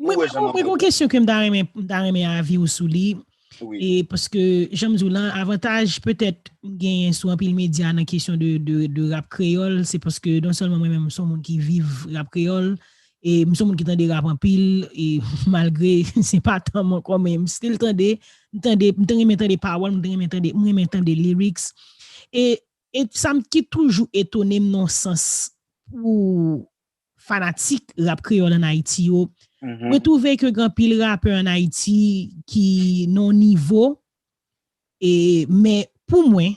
Mwen, mwen gen yon kesyon ke m ta renmen, m ta renmen avi w sou li. E paske, jan m di w lan, avantaj petèt m genyen sou anpil medya nan kesyon de, de, de rap kreyòl, se paske non sèlman mwen menm m se yon moun ki viv rap kreyòl, e m se yon moun ki tande rap anpil, e malgre se pa tan m ankò, men m still tande, m tande, m te renmen tande pawòl, m te renmen tande, m renmen tande lyrics. E, e sa m ki toujou etone m nan sans pou fanatik rap kreyòl ann Ayiti yo, mwen twouve ke gen anpil rapè ann Ayiti ki nan yon nivo, e, men pou mwen,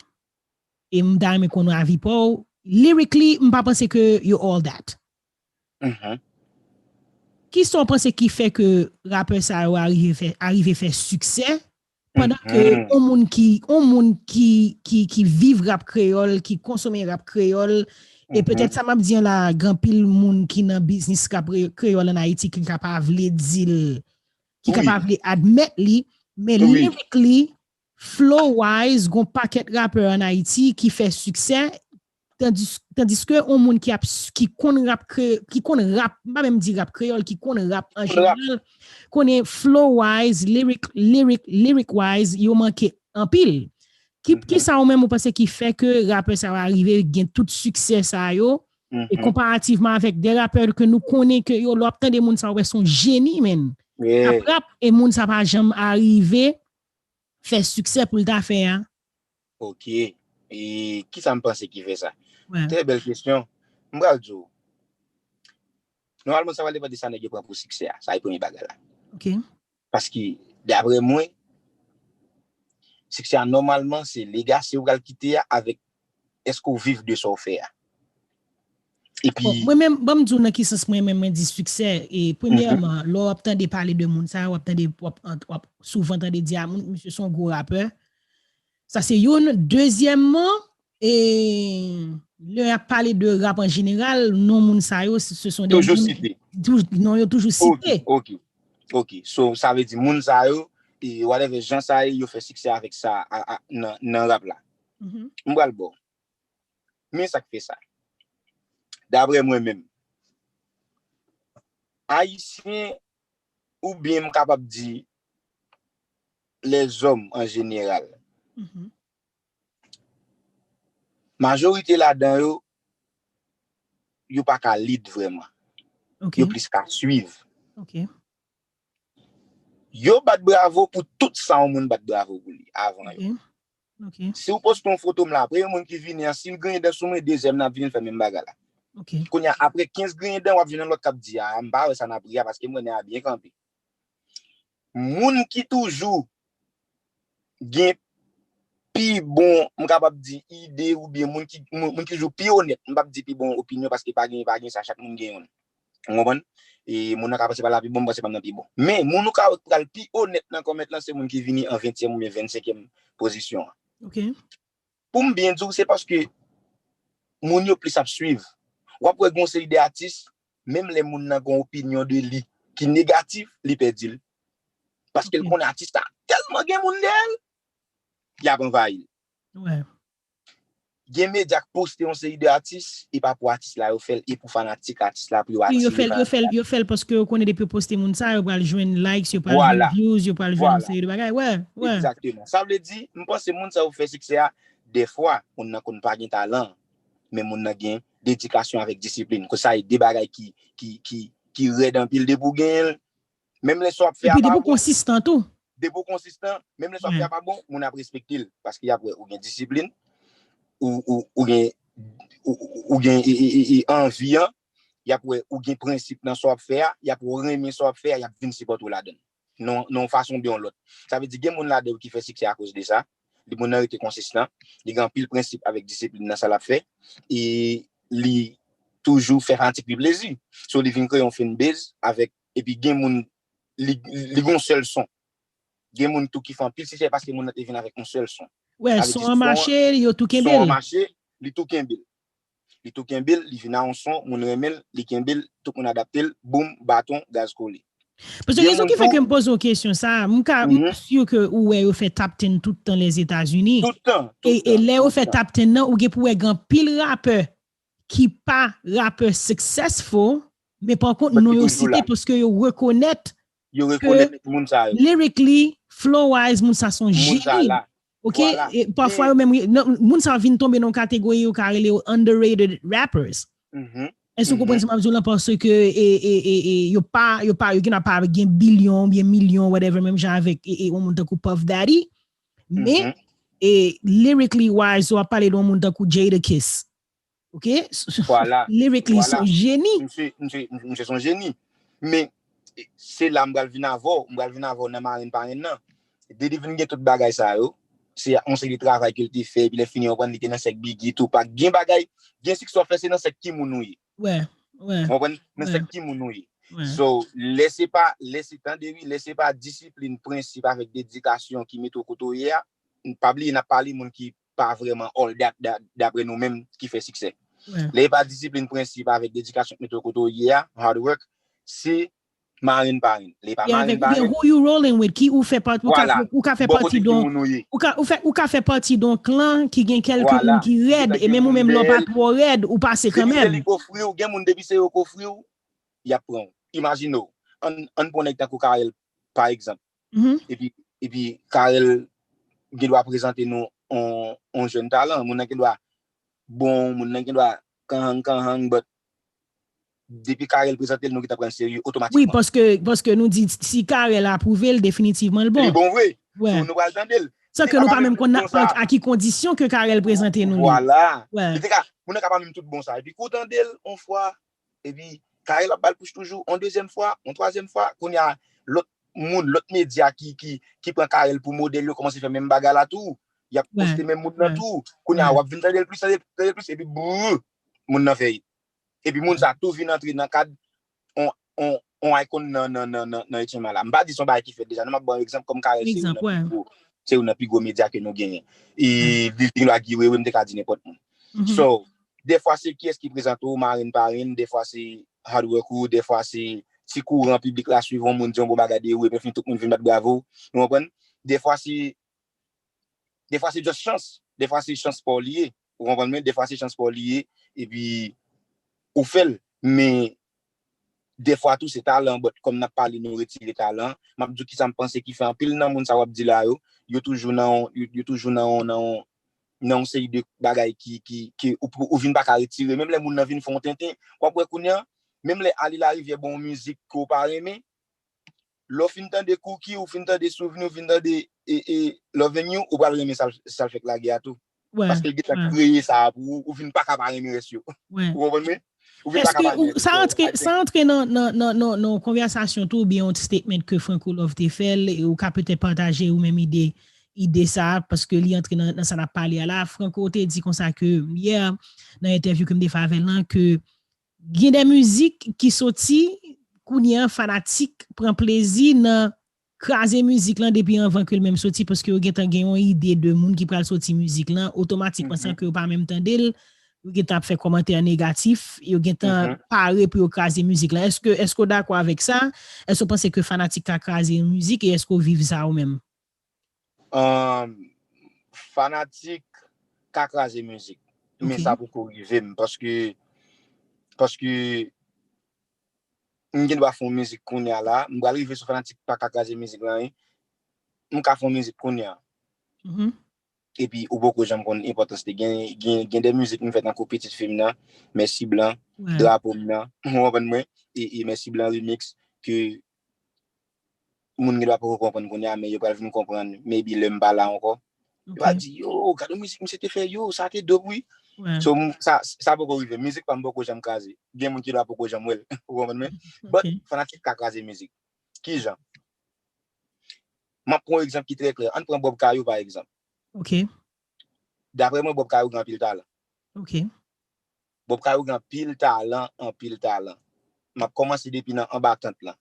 e m ta renmen konn avi pa w, lyrically, m pa panse ke yo all that. Kisa w panse ki fè ke rapè sa yo arive fè, arive fè siksè, pandan ke yon moun ki, yon moun ki, ki, ki viv rap kreyòl, ki konsome rap kreyòl, e petèt sa m ap di an la, gen anpil moun ki nan biznis rap re-, kreyòl ann Ayiti ki ka pa vle di l, ki ka pa vle admèt li, men lyrically, flow wise, gon pakèt rapè ann Ayiti ki fè siksè, tandis, tandiske yon moun ki ap, ki konn rap kre-, ki konn rap, m pa menm di rap kreyòl, ki konn rap an jeneral, konnen flow wise, lyric, lyric, lyric wise, yo manke anpil. Ki, kisa ou menm ou panse ki fè ke rapè sa yo arive gen tout siksè sa yo, e konparativman avèk de rapè ke nou konnen ke yo, lè w ap tande moun sa yo, w wè se yon jeni, menn. Ap rap, e moun sa pa janm arive fè siksè pou l ta fè a. Ok. E kisa m panse ki fè sa? Trè bèl kesyon. M pral di w. Nòmalman, sa pral depann de sa nèg yo pran pou siksè a. Sa e premye bagay la. Ok. Paske, daprè mwen, siksè a nòmalman, se legasi ou pral kite a avèk èske w viv de sa w fè a? Epi mwen menm, ban m di w nan ki sans mwen menm mwen di siksè. E premyèman, lè w ap tande pale de moun sa yo, w ap tande w ap, w ap souvan tande di a moun misye se yon gwo rapè. Sa se youn. Dezyèmman, e lè y ap pale de rap an jeneral, non moun sa yo se se sont des Toujou moun site. Touj- non yo toujou Ok, site. ok, ok. So sa vle di moun sa yo, e whatever jan sa ye, yo fè siksè avèk sa a, a, nan, nan rap la. M pral ba w. Men sa k fè sa. Daprè mwen menm, Ayisyen oubyen m kapab di lèzòm an jeneral, majorite ladan yo, yo pa ka lead vrèman. Ok, Yo plis ka swiv. Ok. Yo bat bravo pou tout sa yon moun bat bravo pou li avan yo. Ok. Ok. Si w poste yon foto m la, premye moun ki vini an, si l griyen dan sou mwen, dezyèm nan ap vini, l fè menm bagay la. Ok. Kounye a, apre kenz griyen dan, w ap jwenn yon lòt k ap di, a, m pa wè sa nan pri a, paske m wè nèg la byen kanpe. Moun ki toujou gen pi bon, m kapab di, ide oubyen moun ki, moun, moun ki toujou pi onèt, m p ap di pi bon opinyon paske pa gen, pa gen sa, chak moun gen youn. Ou konprann? E moun nan ka panse pa l la pi bon, m panse pa m nan pi bon. Men, moun ou ka wè k pral pi onèt nan kòmèt lan, se moun ki vini an ventyèm oubyen vennsenkyèm pozisyon an. Ok. Pou m byen di w, se paske moun yo plis ap swiv. W ap wè gen yon seri de atis, menm lè moun nan gen yon opinyon de li ki negatif, li pè di l. Paske l Ok. konnen atis la tèlman gen moun dèyè l, y ap anvayi l. Wè. Gen medya k poste yon seri de atis, e pa pou atis la yo fè l, e pou fanatik atis la, pou yo Wi, yo atire fè l, yo fanatik fè l, la. Yo fè l paske yo konnen depi yo poste moun sa, yo pral jwenn likes, yo pral jwenn Vwala, views, yo pral jwenn yon vwala. Seri de bagay. Wè, wè. Egzakteman. Sa vle di, m panse moun sa yo fè siksè a, dèfwa, moun nan konn pa gen talan, men moun nan gen dedikasyon avèk disiplin. Koz sa e de bagay ki, ki, ki, ki rèd anpil depi w genyen l. Menm lè sa w ap fè a Epi pa depi w bon, konsistan tou. depi w konsistan, menm lè sa w ap fè a pa bon, moun ap respekte l. Paske y ap wè ou gen disiplin, ou, ou, ou gen, ou, ou, ou gen e, e, e, e, anvi an, y ap wè ou gen prensip nan sa w ap fè a, y ap renmen sa w ap fè a, y ap vin sipòte w ladan l. Non, non fason oubyen yon lòt. Sa vle di gen moun ladan yo ki fè siksè akoz de sa. Li moun nan rete konsistan, li gen anpil prensip avèk disiplin nan sa l ap fè, e li toujou fè fanatik li plezi. So li vin kreye yon fanbase avèk, epi gen moun li, li gen yon sèl son. Gen moun tou ki fè anpil siksè paske moun nan te vin avèk yon sèl son. Wè, Sa vle son di an son, mache, yo tou kenbe son an l. Mache, li tou kenbe l. Li tou kenbe l, li vin a yon son, moun renmen l, li kenbe l, tout moun adapte l, boum, baton, gaz kole. Paske rezon ki fè ke m poze w kesyon sa, m ka m si ke ou wè yo fè top ten tout tan Lèzetazini. Tout tan, E, e lè yo fè top ten nan, ou gen pou wè gen anpil rapè ki pa rapè successful, men pa kont non yo site paske yo rekonèt yo rekonèt moun sa yo. Lyrically, flow wise, moun sa son jeni. Ok, pafwa yo menm, moun sa vin tonbe nan yon kategori yo ka rele yo underrated rappers. Èske ou konprann sa m ap di w lan? Paske e, e, e, e, yo pa, yo pa, yo gen pa gen bilyon oubyen milyon, whatever, menm jan avèk e, e, yon moun tankou Puff Daddy. Men e, lyrically wise, w ap pale de yon moun tankou Jadakiss. Ok? Vwala. Lyrically, se yon jeni. Misye, misye, misye se yon jeni. Men se la m pral vin avè w, m pral vin avè w nan marenn parenn nan. Depi vin gen tout bagay sa yo, se yon seri de travay ke l te fè, epi lè fini, w konprann li te nan sèk Biggie, Tupac. Gen bagay, gen siksè w fè, se nan sèk ki moun ou ye. Wè, wè. Ou konprann? Nan sèk ki moun ou ye. So, lè se pa, lè se tande wi, lè se pa disiplin, prensip avèk dedikasyon ki mete w kote w ye a, pa bliye n ap pale moun ki pa vrèman all that, that, daprè nou menm ki fè siksè. Lè e pa disiplin, prensip avèk dedikasyon k mete w kote w ye a, hard work, se marenn parenn. Lè e pa marenn parenn. Who you rolling with, ki ou fè pati, ou ka, ou ka fè pati don, ou ka, ou fè, ou ka fè pati don klan ki gen kèlke moun ki rèd, e menm ou menm lè w pa twò rèd, ou pase kanmenm. Gen moun depi se yo k ofri w, y ap pran w. Imajine w, ann, ann pran nèg tankou Carel, pa egzanp. Epi, epi Carel gen dwa prezante nou on, on jèn talan. Moun nan gen dwa bon, moun nan gen dwa kanhang, kanhang, but depi Carel prezante l, nou gentan pran l serye otomatikman. Wi, paske, paske nou di si Carel apwouve l, definitivman l bon. Li bon vre. So, nou pral tande l. San ke nou pa menm konn a ki kondisyon ke Carel prezante nou li. Vwala. Li te ka, moun nan ka pa menm tout bon sa. Epi kou tande l, on fwa, epi Carel ap ba l pous toujou, on dezyèm fwa, on twazyèm fwa, kounye a, lòt moun, lòt medya ki, ki, ki pran Carel pou modèl, yo kòmanse fè menm bagay la tou. Y ap poste menm moun nan tou. Kounye a, w ap vin tande l plis, tande l plis, epi brrr, moun nan fè it. Epi moun sa tou vin antre nan kad on, on, on icon nan, nan, nan, nan, nan H M I la. M pa di se yon bagay ki fèt deja, non, m ap ba w egzanp kòm Carel se youn nan pi gwo, se youn nan pi gwo medya ke nou genyen. E Viving Lwa Guy Wewe, m te ka di nenpòt moun. So, dèfwa se kiyès ki prezante w, marenn parenn, dèfwa se hard work ou, dèfwa se ti kouran piblik la swiv yon moun di yon bon bagay de ou, epi fin tout moun vin bat bravo. Ou konprann? Dèfwa se dèfwa se just chans. Dèfwa se chans pa w li ye. Ou konprann mwen? Dèfwa se chans pa w li ye. Epi ou fè l. Men dèfwa tou se talan, but kòm n ap pale nou retire talan, m ap di w kisa m panse ki fè anpil nan moun sa w ap di la yo, yo toujou nan yon, yo, yo toujou nan yon, nan yon, nan yon seri de bagay ki, ki, ki ou, ou vin pa ka retire. Menm lè moun nan vin fè yon tenten, w ap wè kounye a, menm lè Ale Larivyè ba w yon mizik ke w pa renmen, lè w fin tande Cookie, ou fin tande Souvni, ou fin tande e, e, Loving You, ou pral renmen sa l, sa l fèk lage a tou. Paske l gentan kreye sa a pou ou, ou vin pa ka pa renmen rès yo. Ou konprann mwen? Ou vin pa ka pa renmen rès yo. Sa antre, sa antre nan, nan, nan, nan, nan yon konvèsasyon tou, oubyen yon statement ke Franco Love te fè l, e ou ka petèt pataje ou menm ide, ide sa a, paske li antre nan, nan sa n ap pale a la. Franco te di konsa ke yè, nan entèvyou ke m te fè avè l lan, ke gen de mizik ki soti, kounye a fanatik pran plezi nan kraze mizik lan depi anvan ke l menm soti, paske yo gentan gen yon ide de moun ki pral soti mizik lan, otomatikman san ke yo pa menm tande l, yo gentan ap fè kòmantè negatif, yo gentan pare pou yo kraze mizik lan. Èske, èske w dakò avèk sa? Èske w panse ke fanatik ka kraze yon mizik e èske w viv sa ou menm? Ahn, fanatik ka kraze mizik, men sa poko rive m, paske, paske m gen dwa fè yon mizik kounye a la, m pral rive sou fanatik pa ka kraze mizik lan, wi. M ka fè yon mizik kounye a. Epi ou poko janm konn enpòtans li. Gen, gen, gen de mizik m fè tankou Pitit Fi m nan, Mèsi Blan, Drapo m nan, ou konprann mwen, e, e Mèsi Blan Remix, ke moun gen dwa poko konprann kounye a, men yo pral vin konprann, maybe lè m pa la ankò. Yo pral di, yo, gade yon mizik misye te fè, yo, sa te dope, wi. So, m, sa, sa poko rive. Mizik pa m poko janm kraze. Gen moun ki dwa poko janm wè l. Ou konprann mwen? But, fanatik ka kraze mizik. Kijan? M ap pran yon egzanp ki trè klè. Ann pran Bob Kayou, pa egzanp. Daprè mwen, Bob Kayou gen anpil talan. Bob Kayou gen anpil talan, anpil talan. M ap kòmanse depi nan anba tant lan.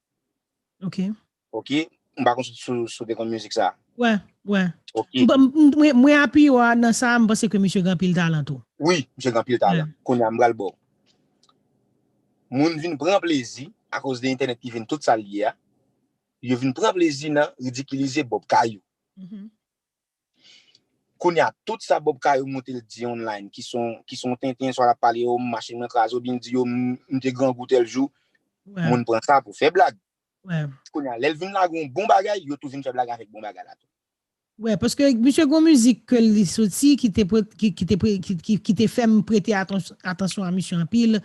Ok. M pa konn si, si, si w te konn mizik sa. Wè, wè. Ok. M, m, mwen, mwen apiye w nan sa, m panse ke misye gen anpil talan tou. Wi, misye gen anpil talan. Kounye a, m pral ba w. Moun vin pran plezi, akoz de entènèt ki vin tout sa l ye a, yo vin pran plezi nan ridikilize Bob Kayou. Kounye a, tout sa Bob Kayou monte l di online, ki se yon, ki se yon tenten, swa l ap pale, yo, m mache mwen kraze, oubyen l di, yo, m, m te grangou tèl jou, moun pran sa pou fè blag. Kounye a, lè l vin lage yon bon bagay, yo tou vin fè blag avèk bon bagay la tou. Wè, paske misye gon mizik ke li soti ki te pre-, ki, ki te pre-, ki, ki, ki te fè m prete atans-, atansyon a misye anpil,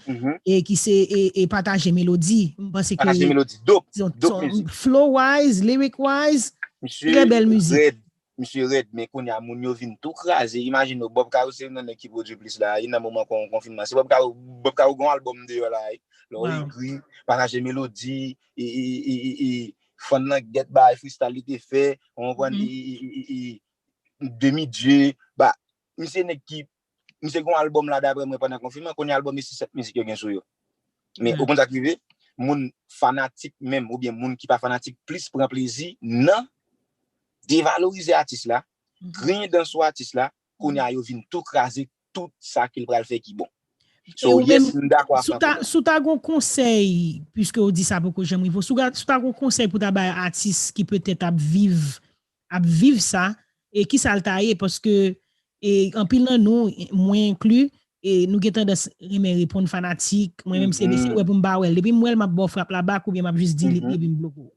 e ki se, e, e Pataje Melodi. M panse ke Pataje Melodi, dope, dope mizik. Flow wise, lyric wise, trè bèl mizik. Misye rèd, men kounye a moun yo vin tou kraze. Imajine w, Bob Kayou se youn nan nèg ki pwodui plis la, e nan moman kon, konfinman. Se Bob Kayou, Bob Kayou gon albòm deyò la, e. Lè w egri, Pataje Melodi, e, e, e, e, e, Fann nan Gèt bay freestyle li te fè, ou konprann, e, e, e, e, e, Demi Dieu, ba, misye nèg ki, misye gon albòm la daprè mwen pandan konfinman, kounye a albòm e se sèt mizik yo gen sou yo. Men ou konn sa k rive? Moun fanatik menm, oubyen moun ki pa fanatik plis pran plezi nan devalorize atis la, griyen dan sou atis la, kounye a yo vin tou kraze tout sa ke l pral fè ki bon. So, yes, m dakò ak Franco. Si w ta gon konsèy, piske w di sa poko janm rive w, si w ta gon konsèy pou w ta bay atis ki petèt ap viv, ap viv sa, e kisa l ta ye? Paske, e, anpil nan nou, mwen enkli, e nou gen tandans renmen reponn fanatik, mwen menm se, se wè pou m pa wè l. Depi m wè l, m ap ba w frap la bak oubyen m ap jis delete l epi m bloke w.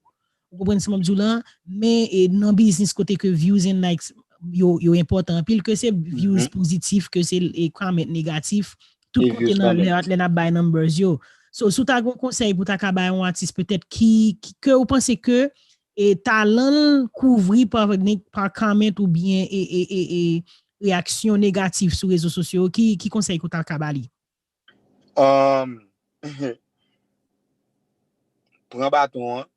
Ou konprann sa m ap di w la? Men, e, nan biznis kote ke views and likes yo, yo enpòtan anpil, ke se views pozitif, ke se, e, comment negatif, tout kote nan lè, lè n ap bay numbers yo. So, si w ta gon konsèy pou w ta ka bay yon atis petèt ki, ki, ke ou panse ke, e, talan l kouvri pa, pa comment oubyen, e, e, e, e, reyaksyon negatif sou rezo sosyo, ki, ki konsèy ke w ta ka ba li? Um, pran baton an,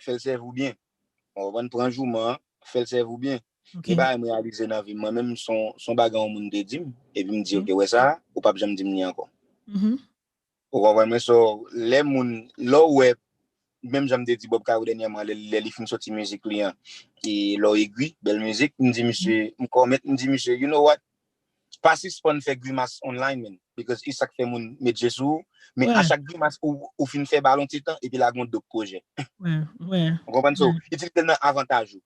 fè l sèvi w byen. Ou konprann? Pran jouman an, fè l sèvi w byen. Ok. Gen bagay m reyalize nan vi m, mwen menm, se yon, se yon bagay yon moun te di m, epi m di, ok, wè sa, ou p ap janm di m li ankò. Mhm. Ou konprann mwen? So, lè moun, lè w wè, menm jan m te di Bob Caro dènyèman, lè, lè li fin soti mizik li an, e lè w egri, bèl mizik, m di misye, m kòmèt, m di misye, you know what? Pa sispann fè grimas online, man. Because e sa k fè moun met je sou ou. Men a chak grimas ou, ou fin fè ba l yon ti tan, epi lage yon dòt pwojè. Ou konprann? So, itilize l nan avantaj ou.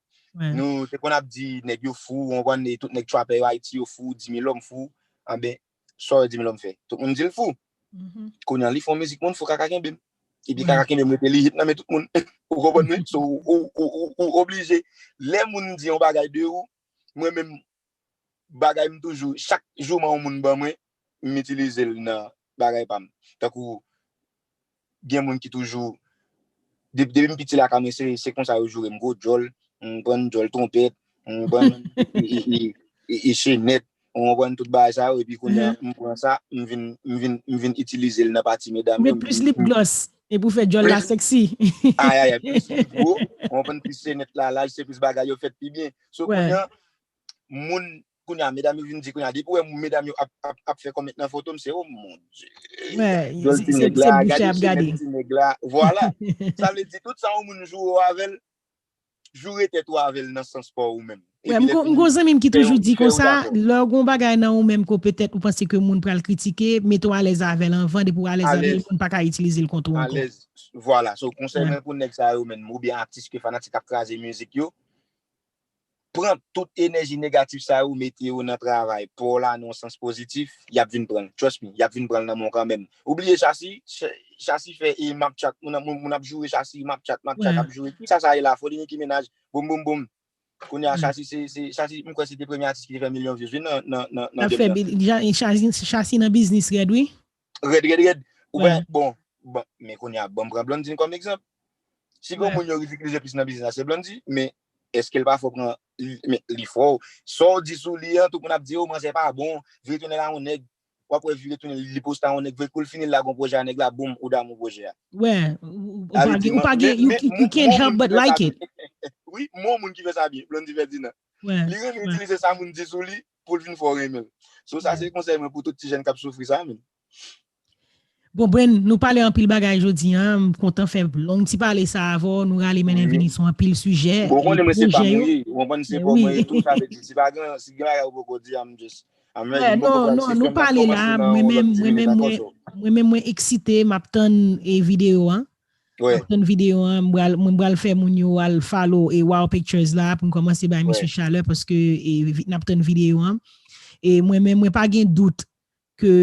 Nou te konn ap di nèg yo fou, ou konprann, e tout nèg trapè yo Ayiti yo fou, Dimilòm fou. Anben, sa w wè Dimilòm fè? Tout moun di l fou. Kounye a, li fè yon mizik, moun fou, Kaka kenbe m. Epi Kaka kenbe m rete li hit nan men tout moun. Ou konprann mwen? So, ou, ou, ou, ou oblije. Lè moun di yon bagay de ou, mwen menm, bagay m toujou, chak jouman yon moun ban mwen, m itilize l nan bagay pa m. Tankou, gen moun ki toujou, de- depi m piti lakay mwen, se, se konsa yo joure m, gwo djòl, m pran djòl twonpèt, m pran e, e, e, e, e chenèt, m pran tout bagay sa yo, epi kounye a, m pran sa, m vin, m vin, m vin itilize l nan pati medam yo. Met plis lip gloss, epi w fè djòl la sexy. Ay, ay, ay, plis lip gwo, m pran plis chenèt la laj, se plis bagay yo fèt pi byen. So, kounye a, moun, kounye a, medam yo vin di, kounye a, depi w wè medam yo ap, ap, ap fè kòmèt nan foto m, se, oh mon Dieu. Djòl ti nèg la, gade chenèt ti nèg la. Vwala. Sa vle di, tout sa yon moun joure w avè l, joure tèt ou avè l nan sans pa w ou menm. Wè, m gon zanmi m ki toujou di konsa, lè w gon bagay nan ou menm ke petèt ou panse ke moun pral kritike, mete w alèz avè l anvan, depi w alèz avè l, moun pa ka itilize l kont ou ankò. Alèz, vwala. So, konsèy mwen pou nèg sa yo menm, oubyen atis ke fanatik ap kraze mizik yo, pran tout enèji negatif sa yo, mete yo nan travay pa w la, nan yon sans pozitif, y ap vin pran l. Trust me, y ap vin pran l nan men w kanmenm. Ou bliye Chasi, Ch- Chasi fè e map chat, moun, moun, moun ap joure Chasi, map chat, map chat, ap joure. Kisa sa ye la? Fò li Nicki Minaj, boum, boum, boum. Kounye a, Chasi, se, se, Chasi, m kwè se te premye atis ki te fè milyon views, wi, nan, nan, nan, nan game nan. Chasi, Chasi nan biznis rèd, wi. Rèd, rèd, rèd. Ou wè, bon, bon, men kounye a, ban m pran Blondine kòm egzanp. Si gen moun yo ridikilize plis nan biznis la, se Blondie, men èske l pa fò pran, men li fò. Sa w di sou li an, tout moun ap di, o, manzè pa bon, vire tounen la yon nèg. W ap wè vire tounen, li poste a yon nèg, vre kou l fini, l lage yon pwojè a nèg la, boum, ou damou pwojè a. Wè, ou pa gen, ou pa gen, you can't help but like it. Wi, men yon moun ki fè sa byen, Blondie Ferdinand. Li renmen itilize sa moun di sou li pou l vin fè w renmen l. So, sa se konsèy mwen pou tout ti jèn k ap soufri sa, men. Bon, Bren, nou pale anpil bagay jodi a. M kontan fè long ti pale sa avè w. Nou rale mennen vini sou anpil sijè. Bon, konnen mwen se pa mwen ye. Ou konprann, se pa mwen ye tou. Sa vle di, si pa gen, si gen bagay ou poko di a, m just, I'm ready. M poko pral, si fè m ap kòmanse nan yon lòt ti minit ankò. Mwen menm, mwen eksite, m ap tann e videyo a. M ap tann videyo a, mwen pral, mwen pral fè moun yo al follow e Wow Pictures la pou m kòmanse bay misye chalè paske e, n ap tann videyo a. E mwen menm, mwen pa gen dout ke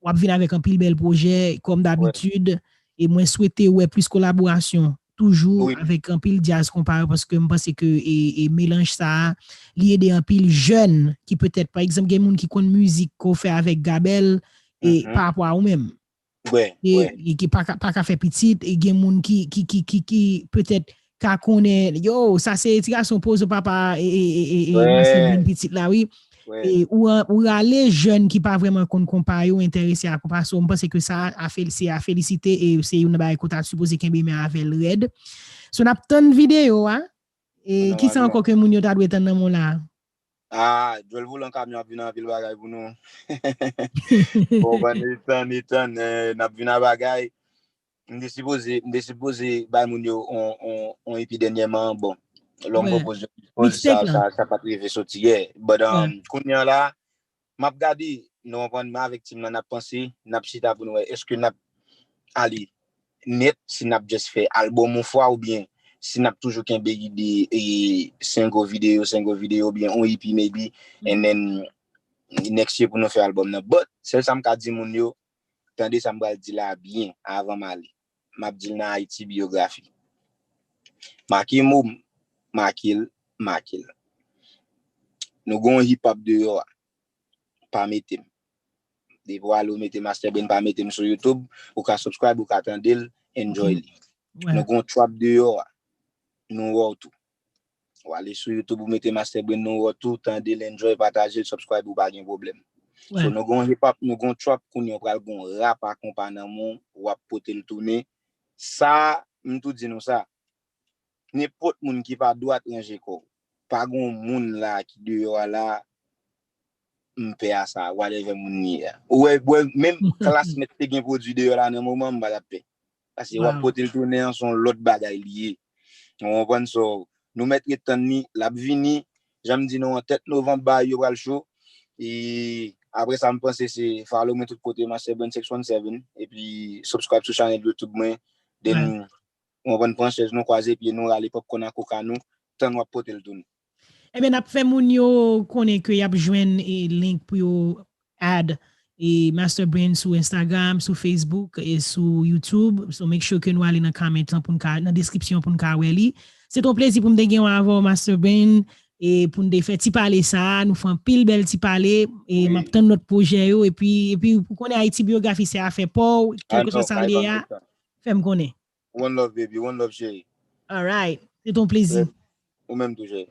w ap vin avèk anpil bèl pwojè, kòm dabitid. E mwen swete wè plis kolaborasyon toujou avèk anpil djaz konpa yo, paske m panse ke e, e melanj sa a, li ede anpil jèn ki petèt, pa egzanp, gen moun ki konn mizik ke w fè avèk Gabel, e pa rapò a ou menm. E, e ki pa ka, pa ka fè pitit, e gen moun ki, ki, ki, ki, ki petèt ka konnen, yo, sa se ti gason Pozo papa, e, e, e, e, e, Master Bren pitit la, wi. E ou, ou rale jèn ki pa vrèman konn konpa yo enterese a konpa. So, m panse ke sa a fel-, se a felisite e se youn nan bagay ke w ta sipoze kenbe men avè l rèd. So, n ap tann videyo a. E kisa ankò ke moun yo ta dwe tann nan men w la? Ah, djòl volan kamyon ap vin anpil bagay pou nou. Bon, ban nou tan, nou tan, eh, n ap vin a bagay. M te sipoze, m te sipoze bay moun yo on, on, on epi dènyèman, bon. Lè m pwopoze, pwopoze sa, sa, sa pa t rive soti yè. But, um, kounye a la, m ap gade, nou konprann, mwen avèk team nan, n ap panse, n ap chita pou nou wè, èske n ap ale nèt, si n ap just fè album yon fwa, oubyen si n ap toujou kenbe ide, e, single video, single video, oubyen on E P maybe, and then next year pou nou fè album nan. But, sèl sa m ka di moun yo, tande sa m pral di la byen avan m ale. M ap di l nan Ayiti Biyografi. Make mo m, make l, make l. Nou gon hip hop deyò a. Pa mete m. Depi w ale w mete Master Bren, pa mete m sou YouTube, ou ka subscribe, ou ka tande l, enjoy li. Nou gon trap deyò a. Nou wè w tou. W ale sou YouTube, ou mete Master Bren, nou wè w tou, tande l, enjoy, pataje l, subscribe, ou pa gen pwoblèm. So, nou gon hip hop, nou gon trap, kounye a w pral gon rap a konpa nan men w, w ap pote l tounen. Sa, m tou di nou sa. Nenpòt moun ki pa dwat, ranje kò w. pa gen moun la ki deyò a la, m pè a sa, whatever moun li ye a. Ou wè, wè, menm klasmèt te gen pwodui deyò la nan moman, m pa t ap pè. Paske w ap pote l tounen an, se yon lòt bagay li ye. Ou konprann? So, nou mèt ret tann li, l ap vini. Jan m di nou an, tèt novanm, bagay yo pral cho. E apre sa, m panse se follow mwen tout kote, Master Brain six one seven. Epi subscribe sou chanèl YouTube mwen. Then, ou konprann, pran chèz nou, kwaze pye nou, rale pòpkòn ak koka nou, tann w ap pote l tounen. Ebyen, n ap fè moun yo konnen ke y ap jwenn e link pou yo add e Master Brain sou Instagram, sou Facebook e sou YouTube. So make sure ke nou ale nan comment lan pou n ka, nan deskripsyon pou n ka wè li. Se t yon plezi pou m te gen yon avè w, Master Brain, e pou n te fè ti pale sa a. Nou fè anpil bèl ti pale e m ap tann lòt pwojè yo. Epi, epi ou konnen Ayiti Byografi se afè pa w, kèlkeswa sa l ye a, fè m konnen. One love, baby. One love, cheri. Alright. Se t yon plezi. Ou menm tou, cheri.